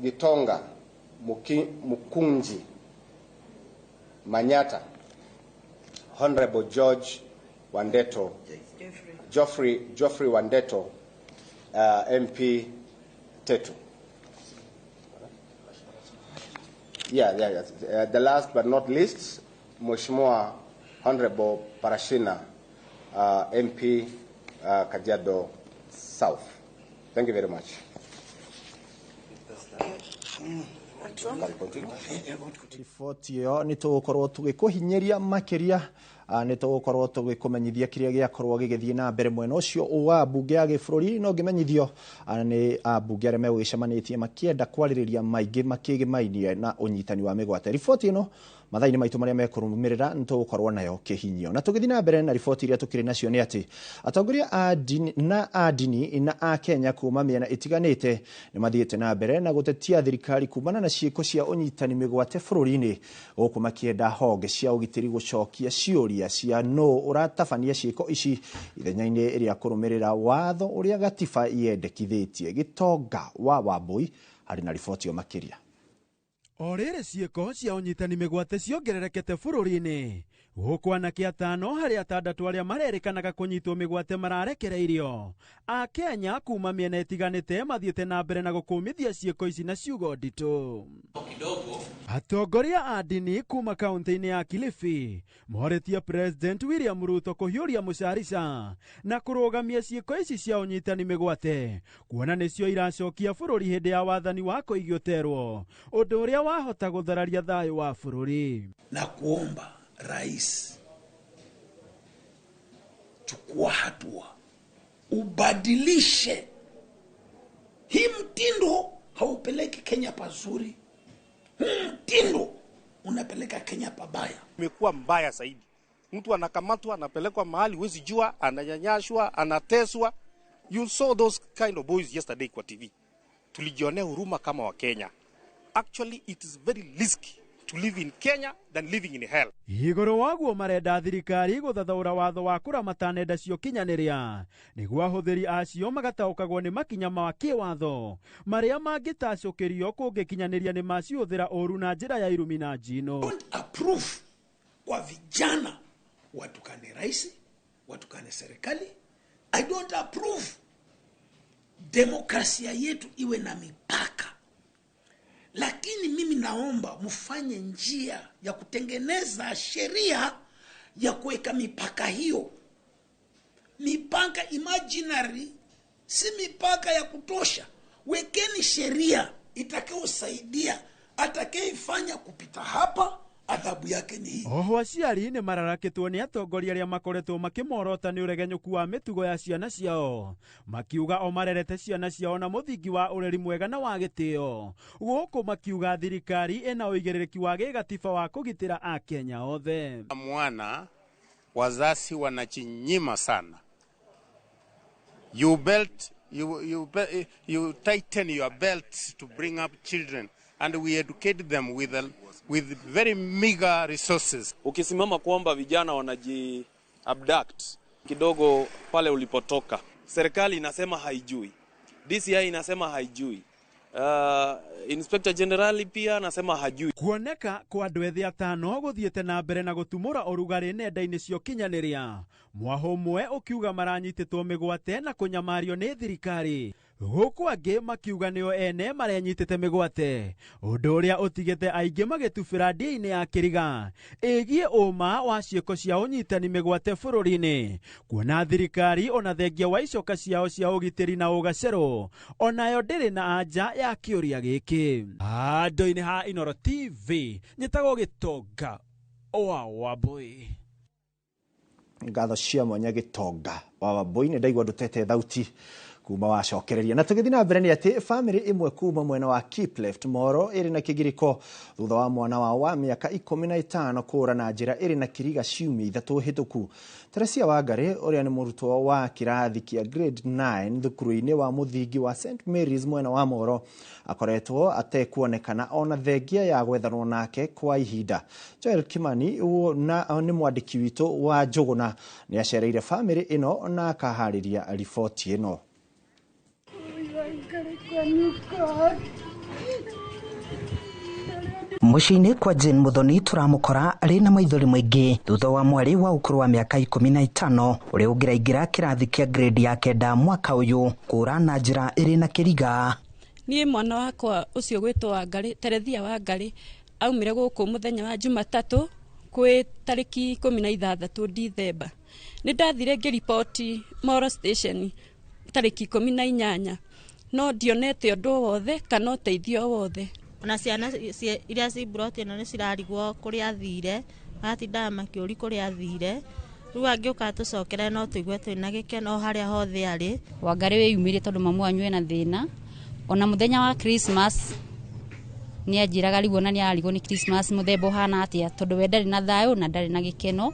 Gitonga Mukunji Manyata, Honorable George Wandeto, Geoffrey Wandeto, MP Tetu. Yeah. The last but not least, Mheshimiwa Honorable Parashina, MP Kajiado South. Thank you very much. Riboti ĩyo nĩ tũgũkorwo tũgĩkũhinyĩria makĩria, nĩ tũgũkorwo tũgĩkũmenyithia kĩrĩa gĩakorwo gĩgĩthiĩ na mbere mwena ũcio wa mbunge ya gĩbũrũri. No ngĩmenyithio nĩ ambunge arĩa megũgĩcemanĩtie makĩenda kwarĩrĩria maingĩ makĩgĩmainie na ũnyitani wa mĩgwate. Riboti ĩno mathaa-inĩ maitũ marĩa mekũrũmĩrĩra nĩ tũgũkorwo nayo kĩhinyio. Na tũgĩthiĩ na mbere na riboti iria tũkĩrĩ nacio nĩ atĩ atongoria a ndini na a Kenya kuma mĩena ĩtiganĩte nĩ mathiĩte na mbere na gũtetia thirikari kumana na ciĩko cia ũnyitani mĩgwate bũrũri-inĩ, gũkũ makĩenda honge cia ũgitĩri gũcokia ciũria cia nũ ũratabania ciĩko ici ithenya-inĩ rĩa kũrũmĩrĩra watho ũrĩa gatiba yendekithĩtie. Gĩtonga wa Wambui harĩ na riboti ĩyo makĩria. O rĩrĩ ciĩko cia ũnyitani mĩgwate ciongererekete bũrũri-inĩ, gũkũ anake atano harĩ atandatũ arĩa marerĩkanaga kũnyitwo mĩgwate mararekereirio. Akenya kuma mĩena ĩtiganĩte mathiĩte na mbere na gũkũmithia ciĩko ici na ciugo nditũ. Atongoria a ndini kuma kaunti-inĩ ya Kilifi moretie President William Ruto kũhiũria mũcarica na kũrũgamia ciĩko ici cia ũnyitani mĩgwate, kuona nĩcio iracokia bũrũri hĩndĩ ya wathani wa kũigĩterwo, ũndũ ũrĩa wahota gũthararia thayũ wa bũrũri. Na kuomba rais, chukua hatua, ubadilishe hii mtindo. Haupeleki Kenya pazuri, huu mtindo unapeleka Kenya pabaya. Imekuwa mbaya zaidi, mtu anakamatwa, anapelekwa mahali huwezi jua, ananyanyashwa, anateswa. You saw those kind of boys yesterday kwa TV. Tulijionea huruma kama wa Kenya. Actually it is very risky to live in Kenya than living in hell. Igũrũ waguo marenda thirikari gũthathaũra watho wa kũramata nenda cia ũkinyanĩria nĩguo ahũthĩri acio magataũkagwo nĩ makinya ma kĩwatho marĩa mangĩtacũkĩrio kũngĩkinyanĩria nĩ maciũthĩra ũru na njĩra ya irumi na njino. Don't approve kwa vijana watukane rais, watukane serikali. I don't approve. Demokrasia yetu iwe na mipaka. Lakini mimi naomba mfanye njia ya kutengeneza sheria ya kuweka mipaka hiyo. Mipaka imaginary si mipaka ya kutosha. Wekeni sheria itakayosaidia atakayefanya kupita hapa adhabu yake ni hii. Oho aciari nĩ mararakĩtwo nĩ atongoria arĩa makoretwo makĩmorota nĩ ũregenyũku wa mĩtugo ya ciana ciao, makiuga o marerete ciana ciao na mũthingi wa ũreri mwega na wa gĩtĩo, gũkũ makiuga thirikari ĩna ũigĩrĩrĩki wa gĩgatiba wa kũgitĩra Akenya othe. Mwana wazazi wanachinyima sana. You tighten your belt to bring up children and we educate them with very meager resources. Ukisimama kwamba vijana wanaji abduct kidogo pale ulipotoka, serikali inasema haijui, DCI inasema haijui, Inspector General pia anasema hajui. Kuoneka kwa andũ ethĩ atano gũthiĩte na mbere na gũtumũra ũrugarĩ nenda-inĩ cia ũkinyanĩria, mwaho ũmwe ũkiuga maranyitĩtwo mĩgwate na kũnyamario nĩ thirikari, gũkũ angĩ makiuga nĩo ene marenyitĩte mĩgwate, ũndũ ũrĩa ũtigĩte aingĩ magĩtubĩra ndia-inĩ ya kĩriga ĩgiĩ ũma wa ciĩko cia ũnyitani mĩgwate bũrũri-inĩ, kuona thirikari ona thengia wa icoka ciao cia ũgitĩri na ũgacerũ onayo ndĩrĩ na anja ya kĩũria gĩkĩ. Handũ-inĩ ha Inooro TV nyĩtagwo Gĩtonga wa Wambui. Ngatho cia mwanya Gĩtonga wa Wambui, nĩ ndaigua ndũtete thauti Kuma wacokereria na tũgĩthiĩ na mbere nĩ atĩ bamĩrĩ ĩmwe kuma mwena wa Kipleft Moro ĩrĩ na kĩgirĩko thutha wa mwana wao wa mĩaka 15 kũũra na njĩra ĩrĩ na kĩriga ciumia 3 hĩtũku. Teresia Wangari ũrĩa nĩ mũrutwo wa kĩrathi kĩa grade 9 thukuru-inĩ wa mũthingi wa St Mary's mwena wa Moro akoretwo atekuonekana ona thengia ya gwethanwo nake kwa ihinda. Joel Kimani na nĩ mwandĩki witũ wa Njũgũna nĩ acereire bamĩrĩ ĩno na akaharĩria riboti ĩno. Mũciĩ-inĩ kwa Jane Muthoni tũramũkora arĩ na maithori maingĩ thutha wa mwarĩ wa ũkũrũ wa mĩaka 15 ũrĩa ũngĩraingĩra kĩrathi kĩa grade ya 9 mwaka ũyũ kũra na njĩra ĩrĩ na kĩriga. Niĩ mwana wakwa ũcio gwĩtwo Wangari, Terethia Wangari, aumire gũkũ mũthenya wa Jumatatũ kwĩ tarĩki 16 Dithemba. Nĩ ndathire ngĩriboti Moro Station tarĩki 18 no ndionete ũndũ wothe kana ũteithio wothe. Ona ciana iria ci mburoti ĩno nĩ cirarigwo kũrĩa athire, maratindaga makĩũri kũrĩa athire. Rĩu angĩũka atũcokere no tũigue twĩna gĩkeno harĩa hothe arĩ. Wangari wĩyumĩrie tondũ mamu wanyu ena thĩna. Ona mũthenya wa Christmas nĩ anjĩraga rĩu ona nĩ ararigwo nĩ Christmas mũthemba ũhana atĩa tondũ we ndarĩ na thayũ na ndarĩ na gĩkeno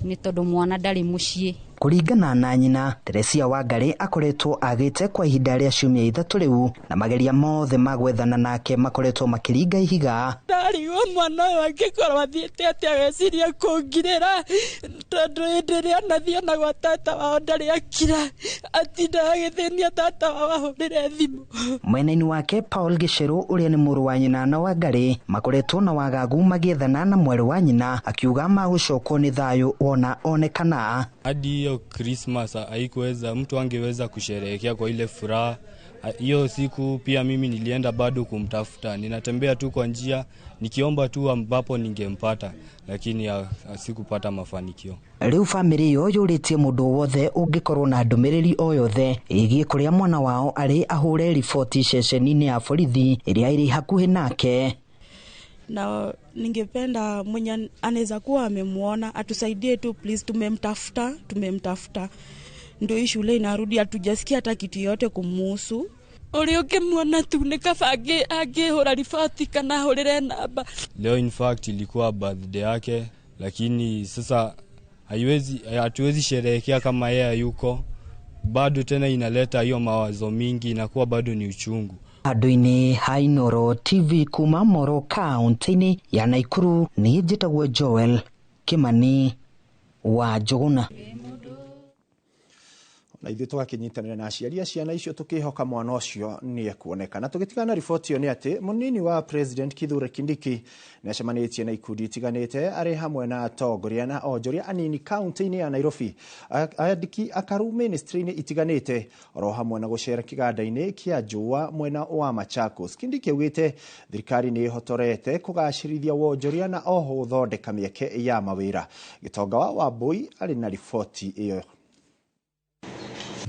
nĩ tondũ mwana ndarĩ mũciĩ. Kũringana na nyina, Teresia Wangari akoretwo agĩte kwa ihinda rĩa ciumia 3 rĩu na mageria mothe ma gwethana nake makoretwo makĩringa ihiga. Ndarigwo mwana ũyũ angĩkorwo athiĩte atĩa ageciria kũngirĩra tondũ hĩndĩ ĩrĩa anathiĩ ona gwa tata wao ndarĩ akira, atindaga agĩthĩnia tata wao ahũrĩre thimũ. Mwena-inĩ wake Paul Gĩcerũ ũrĩa nĩ mũrũ wa nyina na Wangari makoretwo na wagagu magĩethana na mwarĩ wa nyina akiuga magũcokwo nĩ thayũ wona onekana. Hadi hiyo Christmas haikuweza, mtu angeweza kusherehekea kwa ile furaha. Hiyo siku pia mimi nilienda bado kumtafuta, ninatembea tu kwa njia nikiomba tu ambapo ningempata, lakini sikupata mafanikio. Rĩu bamĩrĩ ĩyo yũrĩtie mũndũ wothe ũngĩkorwo na ndũmĩrĩri o yothe ĩgiĩ kũrĩa mwana wao arĩ ahũre riboti ceceni-inĩ ya borithi ĩrĩa ĩrĩ hakuhĩ nake. Na ningependa mwenye anaweza kuwa amemuona atusaidie tu please, tumemtafuta ndio hii shule inarudi, hatujasikia hata kitu yote kumuhusu. Ũrĩa ũngĩmuona tu nĩ kaba angĩhũra riboti kana ahũrĩre namba. Leo in fact ilikuwa birthday yake, lakini sasa hatuwezi sherehekea kama yeye hayuko. Bado tena inaleta hiyo mawazo mingi, inakuwa bado ni uchungu. Handũ-inĩ ha Inooro TV kuma Moro kaunti-inĩ ya Naikuru nĩ njĩtagwo Joel Kimani wa Njũgũna. Na ithuĩ tũgakĩnyitanĩra na aciari a ciana icio tũkĩhoka mwana ũcio nĩ ekuoneka. Na tũgĩtigana na riboti ĩyo nĩ atĩ mũnini wa President Kithure Kindiki nĩ acemanĩtie na ikundi itiganĩte arĩ hamwe na atongoria na onjoria anini kaunti-inĩ ya Nairobi, andĩki akaru ministry-inĩ itiganĩte oro hamwe na gũcera kĩganda-inĩ kĩa Njũa mwena wa Machakos. Kindiki augĩte thirikari nĩ ĩhotorete kũgacĩrithia wonjoria na oho gũthondeka mĩeke ya mawĩra. Gĩtonga wa Wambui arĩ na riboti ĩyo.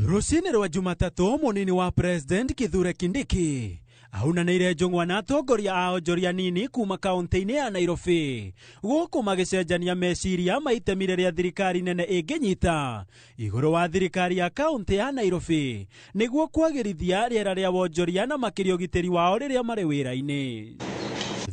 Rũcinĩ rwa Jumatatũ mũnini wa President Kithure Kindiki aunanĩire njũng'wa na atongoria a onjoria nini kuma kaunti-inĩ ya Nairobi gũkũ magĩcenjania meciria ma itemi rĩrĩa thirikari nene ĩngĩnyita igũrũ wa thirikari ya kaunti ya Nairobi nĩguo kwagĩrithia rĩera rĩa wonjoria na makĩria ũgitĩri wao rĩrĩa marĩ wĩra-inĩ.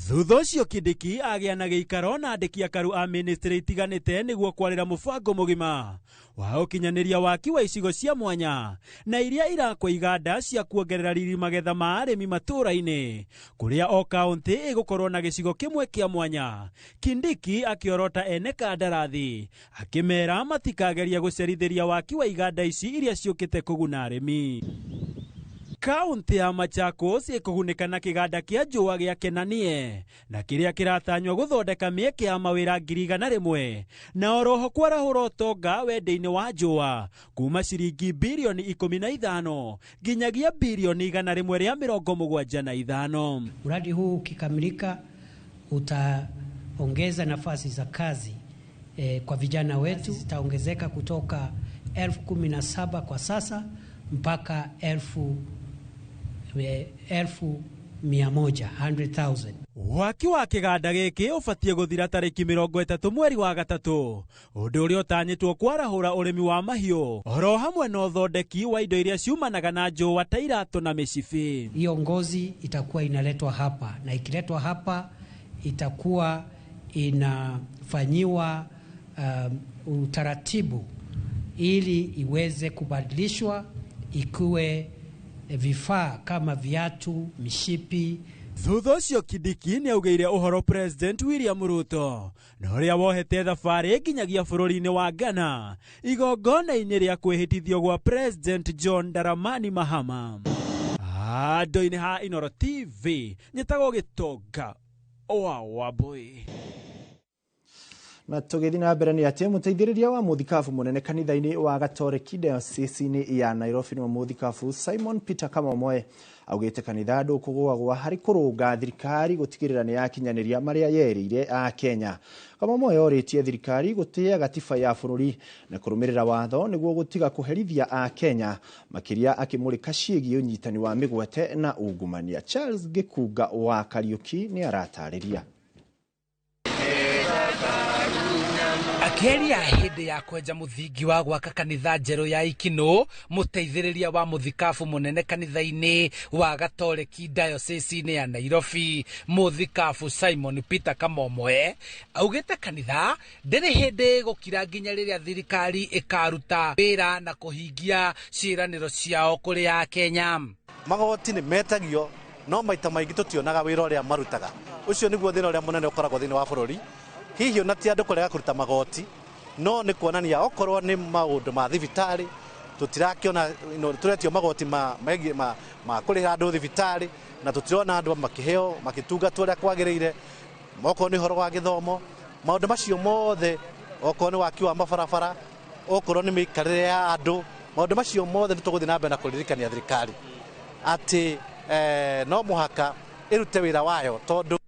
Thutha ũcio Kindiki agĩa na gĩikaro na andĩki akaru a ministry itiganĩte nĩguo kwarĩra mũbango mũgima wa ũkinyanĩria waki wa icigo cia mwanya na iria irakwo iganda cia kuongerera riri magetha ma arĩmi matũũra-inĩ kũrĩa o kaunti ĩgũkorwo na gĩcigo kĩmwe kĩa mwanya. Kindiki akĩorota ene kandarathi akĩmera matikageria gũcerithĩria waki wa iganda ici iria ciũkĩte kũguna arĩmi. Kaunti ya Machakos ĩkũgunĩka na kĩganda kĩa Njũa gĩa Kenanie na kĩrĩa kĩratanywo gũthondeka mĩeke ya mawĩra 100,000 na oroho kwarahũra ũtonga wendia-inĩ wa Njũa kuma ciringi bilioni 15 nginyagia bilioni 175. Mradi huu ukikamilika utaongeza nafasi za kazi kwa vijana wetu, zitaongezeka kutoka 17,000 kwa sasa mpaka 100, 100,000. Waki wa kĩganda gĩkĩ ũbatiĩ gũthira tarĩki 30 mweri wa gatatũ, ũndũ ũrĩa ũtanyĩtwo kwarahũra ũrĩmi wa mahiũ oro hamwe na ũthondeki wa indo iria ciumanaga na njũa ta iratũ na mĩcibi. Hiyo ngozi itakuwa inaletwa hapa, na ikiletwa hapa itakuwa inafanyiwa utaratibu ili iweze kubadilishwa ikuwe vifaa kama viatu, mishipi. Thutha ũcio Kindiki nĩaugĩire ũhoro President William Ruto na ũrĩa wohete thabarĩ nginyagia bũrũri-inĩ wa Ghana igongona-inĩ rĩa kwĩhĩtithio gwa President John Dramani Mahama. Handũ-inĩ ha Inooro TV nyĩtagwo Gĩtonga wa Wambui. Na tũgĩthiĩ na mbere nĩ atĩ mũteithĩrĩria wa mũthikabu mũnene kanitha-inĩ wa Gatoreki Diocese-inĩ ya Nairobi nĩwe mũthikabu Simon Peter Kamomoe augĩte kanitha ndũkũgũagũa harĩ kũrũnga thirikari gũtigĩrĩra nĩ yakinyanĩria marĩa yerĩire a Kenya. Kamomoe orĩtie thirikari gũtĩĩa gatiba ya bũrũri na kũrũmĩrĩra watho nĩguo gũtiga kũherithia a Kenya, makĩria akĩmũrĩka ciĩgiĩ ũnyitani wa mĩgwate na ungumania. Charles Gĩkunga wa Kariũki nĩ aratarĩria. Akĩaria hĩndĩ ya kwenja mũthingi wa gwaka kanitha njerũ ya Ikinũ, mũteithĩrĩria wa mũthikabu mũnene kanitha-inĩ wa Gatoreki Diocese-inĩ ya Nairobi, mũthikabu Simon Peter Kamomoe augĩte kanitha ndĩrĩ hĩndĩ gũkira nginya rĩrĩa thirikari ĩkaruta wĩra na kũhingia ciĩranĩro ciao kũrĩ Akenya. Magoti nĩ metagio no maita maingĩ tũtionaga wĩra ũrĩa marutaga. Ũcio nĩguo thĩna ũrĩa mũnene ũkoragwo thĩinĩ wa bũrũri. Hihi ona ti andũ kũrega kũruta magoti, no nĩ kuonania okorwo nĩ maũndũ ma thibitarĩ tũtirakĩona, tũretio magoti ma kũrĩhĩra andũ thibitarĩ na tũtirona andũ makĩheo makĩtungatwo ũrĩa kwagĩrĩire. Okorwo nĩ ũhoro wa gĩthomo, maũndũ macio mothe, okorwo nĩ waki wa mabarabara, okorwo nĩ mĩikarĩre ya andũ, maũndũ macio mothe nĩ tũgũthiĩ na mbere na kũririkania thirikari atĩ no mũhaka ĩrute wĩra wayo tondũ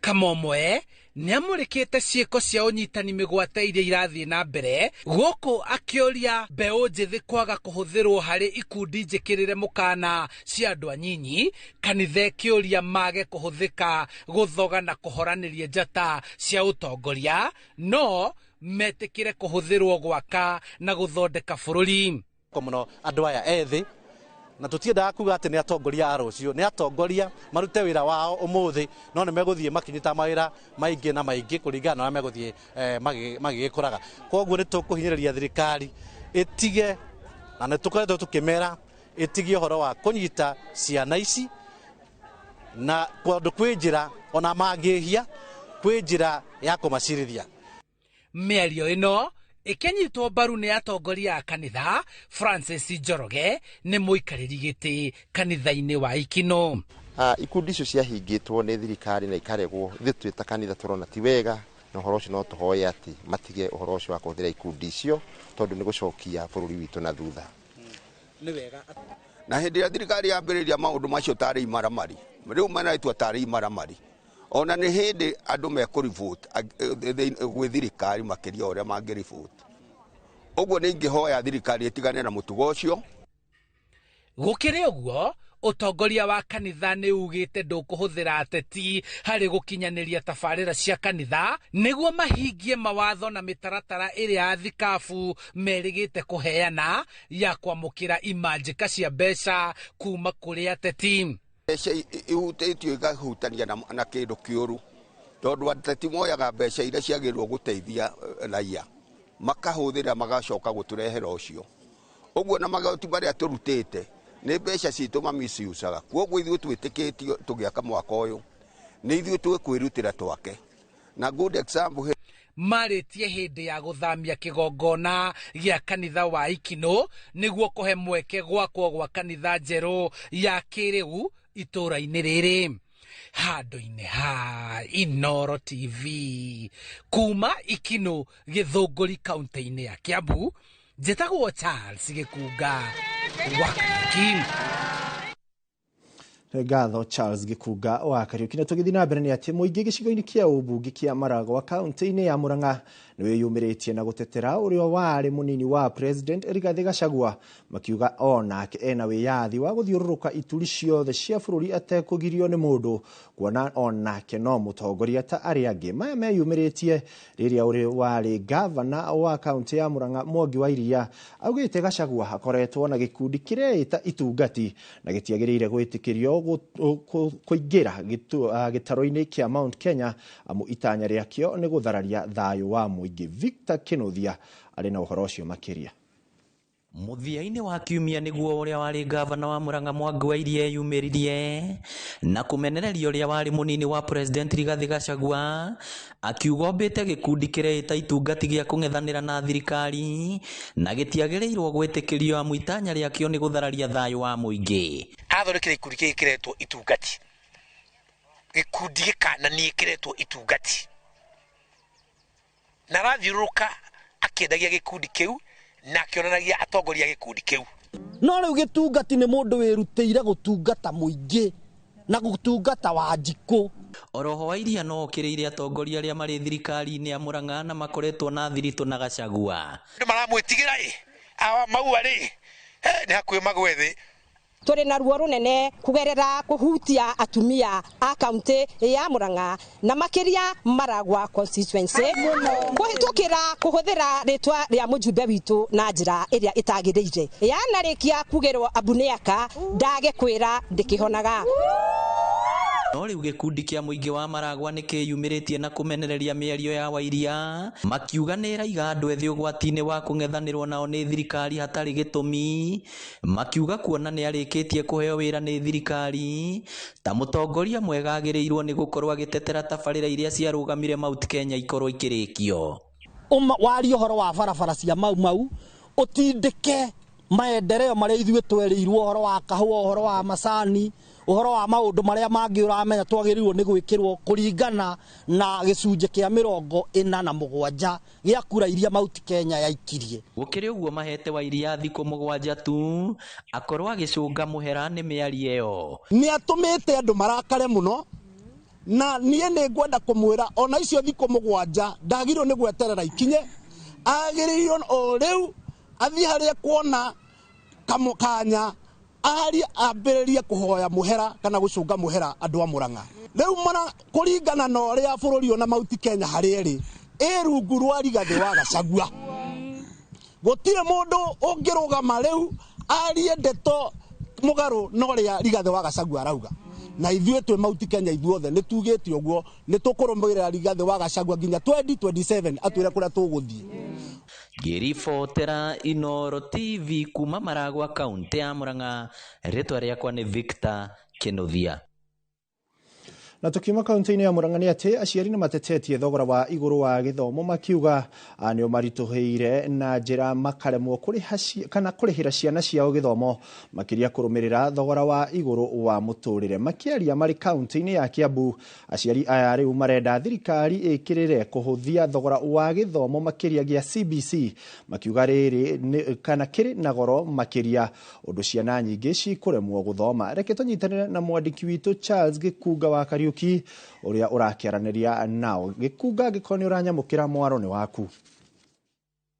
Kamomoe nĩamũrĩkĩte ciĩko cia ũnyitani mĩgwate iria irathiĩ na mbere gũkũ akĩũria mbeũ njĩthĩ kwaga kũhũthĩrwo harĩ ikundi njĩkĩrĩre mũkana cia andũ anyinyi, kanitha ĩkĩũria mage kũhũthĩka gũthoga na kũhoranĩria njata cia ũtongoria no metĩkĩre kũhũthĩrwo gwaka na gũthondeka bũrũri. Mũno andũ aya ethĩ, na tũtiendaga kuga atĩ nĩ atongoria a rũciũ, nĩ atongoria marute wĩra wao ũmũthĩ, no nĩ megũthiĩ makinyita mawĩra maingĩ na maingĩ kũringana na ũrĩa megũthiĩ magĩgĩkũraga. Koguo nĩ tũkũhinyĩrĩria thirikari ĩtige, na nĩ tũkoretwo tũkĩmera ĩtigie ũhoro wa kũnyita ciana ici, na kũndũ kwĩ njĩra ona mangĩhia kwĩ njĩra ya kũmacirithia. Mĩario ĩno ĩkĩnyitwo mbaru nĩ atongoria a kanitha. Francis Njoroge nĩ mũikarĩri gĩtĩ kanitha-inĩ wa Ikinũ. Ikundi icio ciahingĩtwo nĩ thirikari na ikaregwo, ithuĩ twĩ ta kanitha tũrona ti wega, na ũhoro ũcio no tũhoe atĩ matige ũhoro ũcio wa kũhũthĩra ikundi icio tondũ nĩ gũcokia bũrũri witũ na thutha. Nĩ wega. Na hĩndĩ ĩrĩa thirikari yambĩrĩria maũndũ macio tarĩ imaramari, rĩu maraitwo tarĩ imaramari, ona nĩ hĩndĩ andũ mekũrivote gwĩ thirikari makĩria ũrĩa mangĩrivote. Ũguo nĩ ingĩhoya thirikari ĩtigane na mũtugo ũcio. Gũkĩrĩ ũguo, ũtongoria wa kanitha nĩ ugĩte ndũkũhũthĩra ateti harĩ gũkinyanĩria tabarĩra cia kanitha nĩguo mahingie mawatho na mĩtaratara ĩrĩa athikabu merĩgĩte kũheana ya kwamũkĩra imanjĩka cia mbeca kuma kũrĩ ateti. Mbeca ihutĩtio ikahutania na kĩndũ kĩũru tondũ ateti moyaga mbeca iria ciagĩrĩirwo gũteithia raia makahũthĩra magacoka gũtũrehera ũcio. Ũguo na magoti marĩa tũrutĩte nĩ mbeca citũ mamisiucaga. Kwoguo ithuĩ twĩtĩkĩtio tũgĩaka mwaka ũyũ nĩ ithuĩ twĩkwĩrutĩra twake. Na good example marĩtie hĩndĩ ya gũthamia kĩgongona gĩa kanitha wa Ikinũ nĩguo kũhe mweke gwakwo gwa kanitha njerũ ya kĩrĩu itũũra-inĩ rĩrĩ. Handũ-inĩ ha Inooro TV kuma Ikinũ Gĩthũngũri kaunti-inĩ ya Kiambu, njĩtagwo Charles Gĩkunga wa Kariuki. Ngatho Charles Gĩkunga wa Kariũki. Na tũgĩthiĩ na mbere nĩ atĩ mũingĩ gĩcigo-inĩ kĩa ũmbunge kĩa Maragwa kaunti-inĩ ya Murang'a nĩ wĩyumĩrĩtie na gũtetera ũrĩa warĩ mũnini wa President Rigathĩ Gachagua, makiuga onake ena wĩyathi wa gũthiũrũrũka ituri ciothe cia bũrũri atekũgirio nĩ mũndũ, kuona onake no mũtongoria ta arĩa angĩ. Maya meyumĩrĩtie rĩrĩa ũrĩa warĩ gavana wa kaunti ya Murang'a Mwangi wa Iria augĩte Gachagua akoretwo na gĩkundi kĩreĩta itungati na gĩtiagĩrĩire gwĩtĩkĩrio kũingĩra gĩtaro-inĩ kĩa Mount Kenya amu itanya rĩakĩo nĩ gũthararia thayũ wa mũingĩ. Victor Kĩnuthia arĩ na ũhoro ũcio makĩria. Mũthia-inĩ wa kiumia nĩguo ũrĩa warĩ gavana wa Murang'a Mwangi wa Iria eyumĩririe na kũmenereria ũrĩa warĩ mũnini wa President Rigathĩ Gachagua, akiuga ombĩte gĩkundi kĩreĩta itungati gĩa kũng'ethanĩra na thirikari na gĩtiagĩrĩirwo gwĩtĩkĩrio amu itanya rĩakĩo nĩ gũthararia thayũ wa mũingĩ. Athondekire gĩkundi gĩkĩ kĩretwo itungati, gĩkundi gĩkananie kĩretwo itungati, na arathiũrũrũka akĩendagia gĩkundi kĩu na akĩonanagia atongoria gĩkundi kĩu. No rĩu gĩtungati nĩ mũndũ wĩrutĩire gũtungata mũingĩ na gũtungata Wanjikũ. Oroho wa Iria no okĩrĩire atongoria arĩa marĩ thirikari-inĩ ya Murang'a na makoretwo na thiritũ na Gachagua. Andũ maramwĩtigĩra ĩ, awa maua rĩ, nĩ hakuhĩ magwe thĩ. Tũrĩ na ruo rũnene kũgerera kũhutia atumia a kaunti ya Murang'a na makĩria Maragwa constituency kũhĩtũkĩra kũhũthĩra rĩtwa rĩa mũjumbe witũ na njĩra ĩrĩa ĩtagĩrĩire. Yanarĩkia kugĩrwo Abuniaka ndage kwĩra ndĩkĩhonaga. No rĩu gĩkundi kĩa mũingĩ wa Maragwa nĩ kĩyumĩrĩtie na kũmenereria mĩario ya Wairia, makiuga nĩ ĩraiga andũ ethĩ ũgwati-inĩ wa kũng'ethanĩrwo nao nĩ thirikari hatarĩ gĩtũmi, makiuga kuona nĩ arĩkĩtie kũheo wĩra nĩ thirikari ta mũtongoria mwega agĩrĩirwo nĩ gũkorwo agĩtetera tabarĩra iria ciarũgamire Mount Kenya ikorwo ikĩrĩkio. Warie ũhoro wa barabara cia Mau Mau, ũtindĩke maendeleo marĩa ithuĩ twerĩirwo, ũhoro wa kahũa, ũhoro wa macani, ũhoro wa maũndũ marĩa mangĩ ũramenya twagĩrĩirwo nĩ gwĩkĩrwo kũringana na gĩcunjĩ kĩa 47 gĩa kura iria Mount Kenya yaikirie. Gũkĩrĩ ũguo mahete Wairia thikũ 7 tu akorwo agĩcũnga mũhera nĩ mĩario ĩyo. Nĩ atũmĩte andũ marakare mũno, na niĩ nĩ ngwenda kũmwĩra ona icio thikũ 7 ndagĩrĩirwo nĩ gweterera ikinye, agĩrĩirwo o rĩu athiĩ harĩa kuona kanya aria ambĩrĩrie kũhoya mũhera kana gũcũnga mũhera andũ a Murang'a. Rĩu mara kũringana na ũrĩa bũrũri ona Mount Kenya harĩa ĩrĩ, ĩ rungu rwa Rigathĩ wa Gachagua. Gũtirĩ mũndũ ũngĩrũgama rĩu arie ndeto mũgarũ na ũrĩa Rigathĩ wa Gachagua arauga. Na ithuĩ twĩ Mount Kenya ithuothe nĩ tugĩte ũguo, nĩ tũkũrũmĩrĩra Rigathĩ wa Gachagua nginya 2027 atwĩre kũrĩa tũgũthiĩ. Ngĩribotera Inooro TV kuma Maragwa kaunti ya Murang'a, rĩtwa rĩakwa nĩ Victor Kĩnuthia. Na tukiuma kaunti-inĩ ya Murang'a nĩ atĩ aciari nĩ matetetie thogora wa igũrũ wa gĩthomo makiuga nĩ ũmaritũhĩire na njĩra makaremwo kũrĩha kana kũrĩhĩra ciana ciao gĩthomo, makĩria kũrũmĩrĩra thogora wa igũrũ wa mũtũrĩre. Makĩaria marĩ kaunti-inĩ ya Kiambu, aciari aya rĩu marenda thirikari ĩkĩrĩre kũhũthia thogora wa gĩthomo makĩria gĩa CBC, makiuga rĩrĩ kana kĩrĩ na goro makĩria ũndũ ciana nyingĩ cikũremwo gũthoma. Reke tũnyitanĩre na mwandĩki witũ Charles Gĩkunga wa Kariũki ũrĩa ũrakĩaranĩria nao. Gĩkunga, angĩkorwo nĩ ũranyamũkĩra mwaro nĩ waku.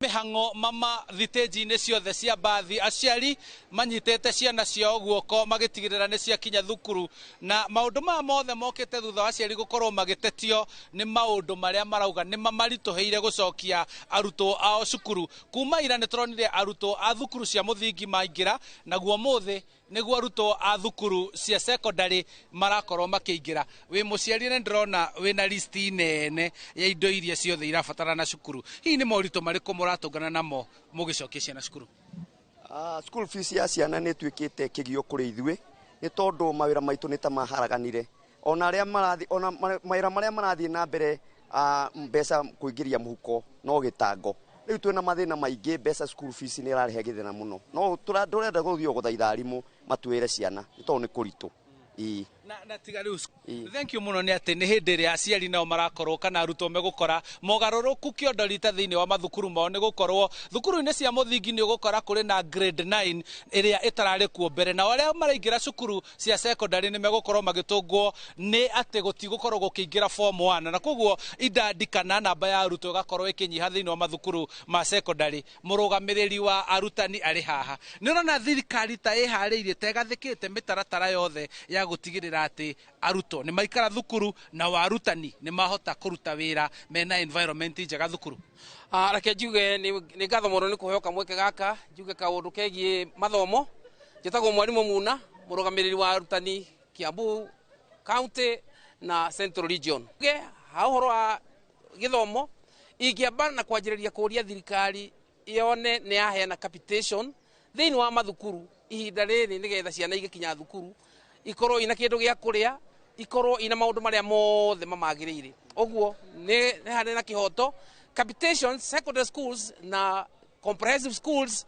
Mĩhang'o mama thitĩnji-inĩ ciothe cia mbathi, aciari manyitĩte ciana ciao guoko magĩtigĩrĩra nĩ ciakinya thukuru, na maũndũ maya mothe mokĩte thutha wa aciari gũkorwo magĩtetio nĩ maũndũ marĩa marauga nĩ mamaritũhĩire gũcokia arutwo ao cukuru. Kuma ira nĩ tũronire arutwo a thukuru cia mũthingi maingĩra, naguo mũthĩ nĩguo arutwo a thukuru cia secondary marakorwo makĩingĩra. Wĩ mũciari nĩ ndĩrona wĩna listi nene ya indo iria ciothe irabatarana cukuru. Hihi nĩ moritũ marĩkũ mũratũngana namo mũgĩcokia ciana cukuru? School fees ya ciana nĩ ĩtuĩkĩte kĩgio kũrĩ ithuĩ nĩ tondũ mawĩra maitũ nĩ ta maharaganire. Ona arĩa marathiĩ, ona mawĩra marĩa marathiĩ na mbere mbeca kũingĩria mũhuko no gĩtango. Rĩu twĩna mathĩna maingĩ, mbeca school fees nĩ ĩrarehe gĩthĩna mũno. No tũrenda gũthiĩ gũthaitha arimũ matwĩre ciana nĩ tondũ nĩ kũritũ. Ĩĩ. Na tiga rĩu, thank you mũno. Nĩ atĩ nĩ hĩndĩ ĩrĩa aciari nao marakorwo kana arutwo megũkora mogarũrũku kĩondo rita thĩinĩ wa mathukuru mao, nĩ gũkorwo thukuru-inĩ cia mũthingi nĩ ũgũkora kũrĩ na grade 9 ĩrĩa ĩtararĩ kuo mbere, nao arĩa maraingĩra cukuru cia secondary nĩ megũkorwo magĩtũngwo nĩ atĩ gũtigũkorwo gũkĩingĩra form 1, na koguo idadi kana namba ya arutwo ĩgakorwo ĩkĩnyiha thĩinĩ wa mathukuru ma secondary. Mũrũgamĩrĩri wa arutani arĩ haha. Nĩ ũrona thirikari ta ĩharĩirie, ta ĩgathĩkĩte mĩtaratara yothe ya gũtigĩrĩra atĩ arutwo nĩ maikara thukuru na arutani nĩ mahota kũruta wĩra mena environment njega thukuru? Reke njuge nĩ ngatho mũno nĩ kũheo kamweke gaka njuge kaũndũ kegiĩ mathomo. Njĩtagwo mwarimũ Muna, mũrũgamĩrĩri wa arutani Kiambu County na Central Region. Njuge ha ũhoro wa gĩthomo, ingĩamba na kwanjĩrĩria kũria thirikari yone nĩ yaheana capitation thĩinĩ wa mathukuru ihinda rĩrĩ, nĩgetha ciana igĩkinya thukuru ikorwo ina kĩndũ gĩa kũrĩa, ikorwo ina maũndũ marĩa mothe mamagĩrĩire. Ũguo nĩ harĩ na kĩhoto capitation secondary schools na comprehensive schools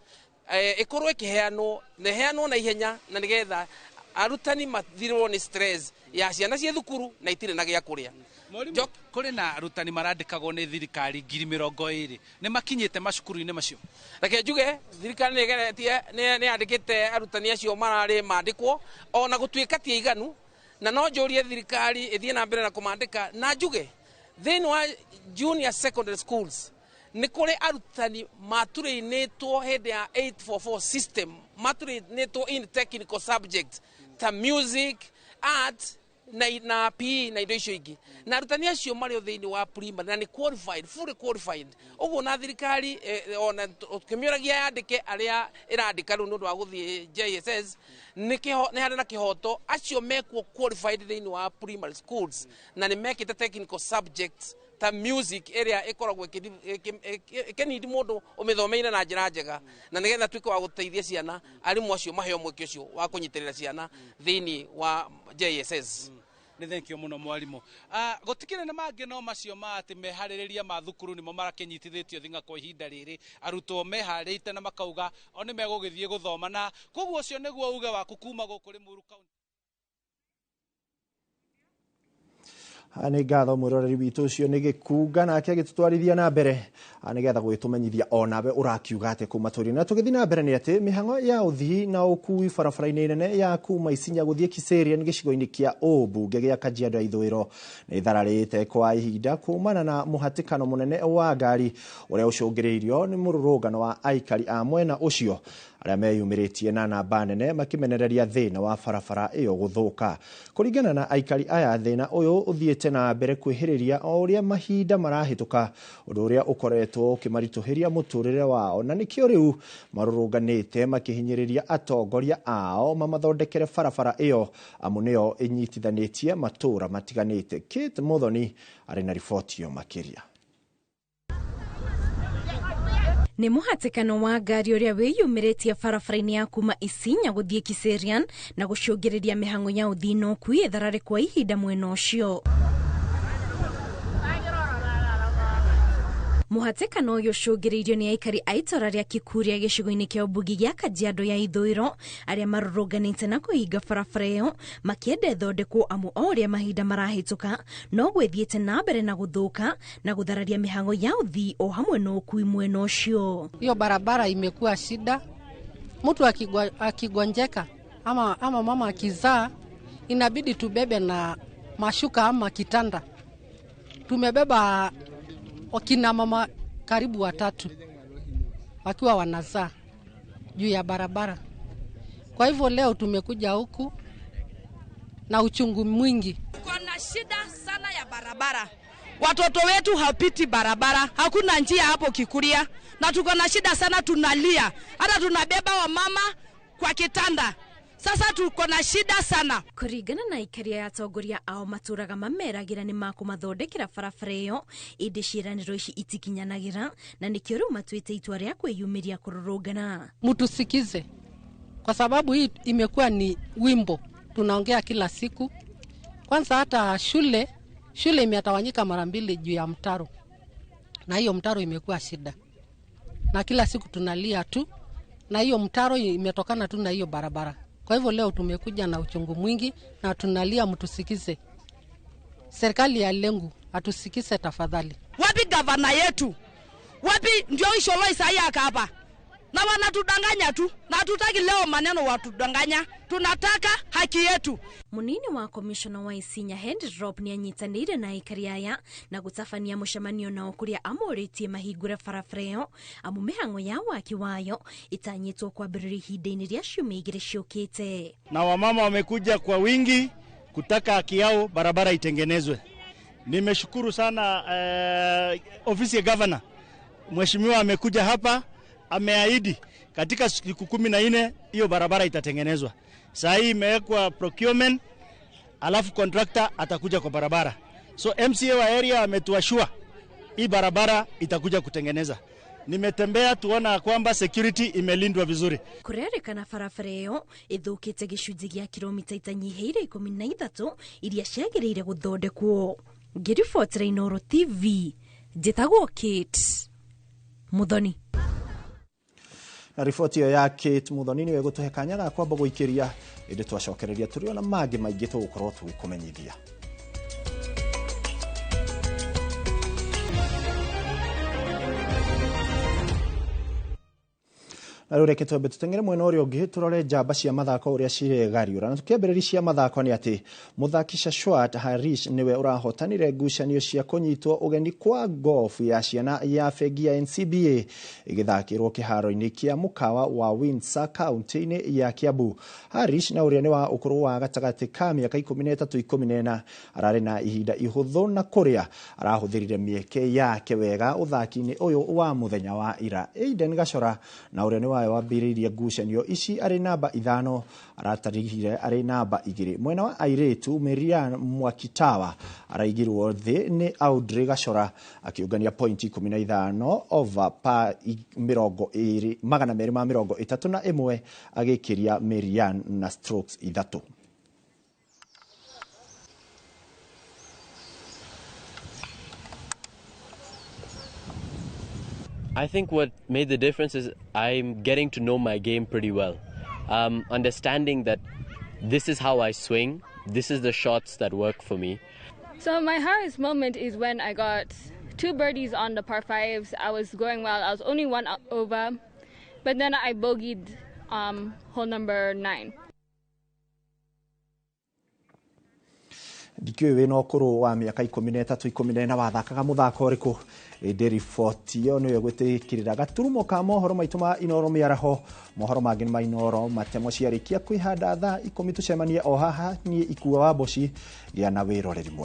ikorwo ĩkĩheanwo na ĩheanwo na ihenya, na nĩgetha arutani mathirwo nĩ stress ya ciana ciĩ thukuru na itirĩ na gĩa kũrĩa. Mwarimũ, kũrĩ na arutani marandĩkagwo nĩ thirikari 20,000, nĩ makinyĩte macukuru-inĩ macio? Reke njuge thirikari nĩ ĩgeretie, nĩ yandĩkĩte arutani acio mararĩ mandĩkwo, ona gũtuĩka ti aiganu, na no njũrie thirikari ĩthiĩ na mbere na kũmandĩka. Na njuge thĩinĩ wa junior secondary schools nĩ kũrĩ arutani maturĩinĩtwo hĩndĩ ya 844 system, maturĩinĩtwo in technical subjects ta music, art na PE na indo icio ingĩ, na arutani acio marĩ o thĩinĩ wa primary na nĩ qualified, fully qualified. Ũguo na thirikari ona ũkĩmĩũragia yandĩke arĩa ĩrandĩka rĩu nĩ ũndũ wa gũthiĩ JSS, nĩ harĩ na kĩhoto acio mekuo qualified thĩinĩ wa primary schools na nĩ mekĩte technical subjects ta music ĩrĩa ĩkoragwo ĩkĩnindi mũndũ ũmĩthomeire na njĩra njega, na nĩgetha tuĩke wa gũteithia ciana, arimũ acio maheo mweke ũcio wa kũnyitĩrĩra ciana thĩinĩ wa JSS. Nĩ thank you mũno mwarimũ. Gũtikĩrĩ na mangĩ no macio ma atĩ meharĩrĩria ma thukuru nĩmo marakĩnyitithĩtio thing'a kwa ihinda rĩrĩ, arutwo meharĩte na makauga o nĩ megũgĩthiĩ gũthoma, na koguo ũcio nĩguo uge waku kuma gũkũ Limuru County. Nĩ ngatho mwĩroreri witũ, ũcio nĩ Gĩkunga nake agĩtũtwarithia na mbere nĩgetha gũgĩtũmenyithia onawe ũrakiuga atĩ kuma tũrĩ na tũgĩthiĩ na mbere nĩ atĩ mĩhang'o ya ũthii na ũkui barabara-inĩ nene ya kuma Isinya gũthiĩ Kiserian gĩcigo-inĩ kĩa ũmbunge gĩa Kajiado ya Ithũĩro nĩ ĩthararĩte kwa ihinda kumana na mũhatĩkano mũnene wa ngari ũrĩa ũcũngĩrĩirio nĩ mũrũrũngano wa aikari a mwena ũcio arĩa meyumĩrĩtie na namba nene makĩmenereria thĩna wa barabara ĩyo gũthũka. Kũringana na aikari aya, thĩna ũyũ ũthiĩte na mbere kwĩhĩrĩria o ũrĩa mahinda marahĩtũka, ũndũ ũrĩa ũkoretwo ũkĩmaritũhĩria mũtũrĩre wao, na nĩkĩo rĩu marũrũnganĩte makĩhinyĩrĩria atongoria ao mamathondekere barabara ĩyo amu nĩyo ĩnyitithanĩtie matũũra matiganĩte. Kate Muthoni arĩ na riboti ĩyo makĩria. Nĩ mũhatĩkano wa ngari ũrĩa wĩyumĩrĩtie barabara-inĩ ya kuma Isinya gũthiĩ Kiserian na gũcũngĩrĩria mĩhang'o ya ũthii na ũkui ĩtharare kwa ihinda mwena ũcio. Mũhatĩkano ũyũ ũcũngĩrĩirio nĩ aikari a itũra rĩa Kikuria gĩcigo-inĩ kĩa ũmbunge gĩa Kajiado ya Ithũĩro arĩa marũrũnganĩte na kũhinga barabara ĩyo makĩenda ĩthondekwo, amu o ũrĩa mahinda marahĩtũka no gwĩthiĩte na mbere na gũthũka na gũthararia mĩhang'o ya ũthii o hamwe na ũkui mwena ũcio. Hiyo barabara imekuwa shida, mtu akigonjeka ama mama akizaa inabidi tubebe na mashuka ama kitanda. Tumebeba wakina mama karibu watatu wakiwa wanazaa juu ya barabara. Kwa hivyo leo tumekuja huku na uchungu mwingi. Kuna shida sana ya barabara. Watoto wetu hapiti barabara, hakuna njia hapo Kikuria, na tuko na shida sana, tunalia. Hata tunabeba wamama kwa kitanda. Sasa tuko na shida sana. Kũringana na aikari aya, atongoria ao matũraga mameragira nĩ makũmathondekera barabara ĩyo, ĩndĩ ciĩranĩro ici itikinyanagĩra na nĩkĩo rĩu matuĩte itua rĩa kwĩyumĩria kũrũrũngana. Mtusikize, kwa sababu hii imekuwa ni wimbo tunaongea kila siku. Kwanza hata shule imetawanyika mara mbili juu ya mtaro, na hiyo mtaro imekuwa shida, na kila siku tunalia tu, na hiyo mtaro imetokana tu na hiyo barabara. Kwa hivyo leo tumekuja na uchungu mwingi na tunalia, mtusikize. Serikali ya Lenku atusikize tafadhali. Wapi gavana yetu? Wapi ndio Isolo Isaiah hapa? Na wanatudanganya tu, na hatutaki leo maneno watudanganya, tunataka haki yetu. Munini wa komishona wa Isinya Henry Rop ni anyitanĩire na aikari aya na gũtabania mũcemanio nao kũrĩa amũrĩtie mahingũre barabara ĩyo amu mĩhang'o ya waki wayo ĩtanyĩtwo kwambĩrĩria ihinda-inĩ rĩa ciumia igĩrĩ ciũkĩte. Na wamama wamekuja kwa wingi kutaka haki yao, barabara itengenezwe. Nimeshukuru sana ofisi ya governor, mheshimiwa amekuja hapa, ameahidi katika siku 14 hiyo barabara itatengenezwa. Saa hii imewekwa procurement, alafu contractor atakuja kwa barabara. So MCA wa area ametuashua hii barabara itakuja kutengeneza. Nimetembea tuona kwamba security imelindwa vizuri. Kurerĩkana barabara ĩyo ĩthũkĩte gĩcunjĩ gĩa kilomita itanyihĩire 13 iria ciagĩrĩire gũthondekwo. Ngĩribotera Inooro TV, njĩtagwo Kate Muthoni. Na riboti ĩyo ya Kate Muthoni nĩyo ĩgũtũhe kanya ga kwamba gũikĩria, ĩndĩ twacokereria tũrĩ ona mangĩ maingĩ tũgũkorwo tũgĩkũmenyithia. Na rĩu reke twambe tũteng'ere mwena ũrĩa ũngĩ tũrore njamba cia mathako ũrĩa ciregariũra. Na tũkĩambĩrĩria cia mathako nĩ atĩ mũthaki Shashwat Harish nĩwe ũrahotanire ngucanio cia kũnyitwo ũgeni kwa golf ya ciana ya bengi ya NCBA ĩgĩthakĩrwo kĩharo-inĩ kĩa mũkawa wa Windsor kaunti-inĩ ya Kiambu. Harish na ũrĩa nĩ wa ũkũrũ wa gatagatĩ ka mĩaka 13 14 ararĩ na ihinda ihũthũ na kũrĩa arahũthĩrire mĩeke yake wega ũthaki-inĩ ũyũ wa mũthenya wa ira. Aiden Gachora na ũrĩa nĩ wayo wambĩrĩirie ngucanio ici arĩ namba 5 aratarihire arĩ namba 2. Mwena wa airĩtu Miriam Mwakitawa araigirwo thĩ nĩ Audrey Gachora akĩũngania pointi 15 over par 231 agĩkĩria Miriam na strokes 3. I think what made the difference is I'm getting to know my game pretty well. Understanding that this is how I swing, this is the shots that work for me. So my hardest moment is when I got 2 birdies on the par 5s. I was going well, I was only 1 over, but then I bogeyed hole number 9. Ndikĩũĩ wĩna ũkũrũ wa mĩaka 13 14 wathakaga mũthako ũrĩkũ, ĩndĩ riboti ĩyo nĩyo ĩgwĩtĩkĩrĩra gaturumo ka mohoro maitũ ma Inooro mĩaraho. Mohoro mangĩ nĩ ma Inooro matemo ciarĩkia kwĩhanda thaa 10 tũcemanie o haha. Niĩ Ikua wa Mboci, gĩa na wĩroreri mwega.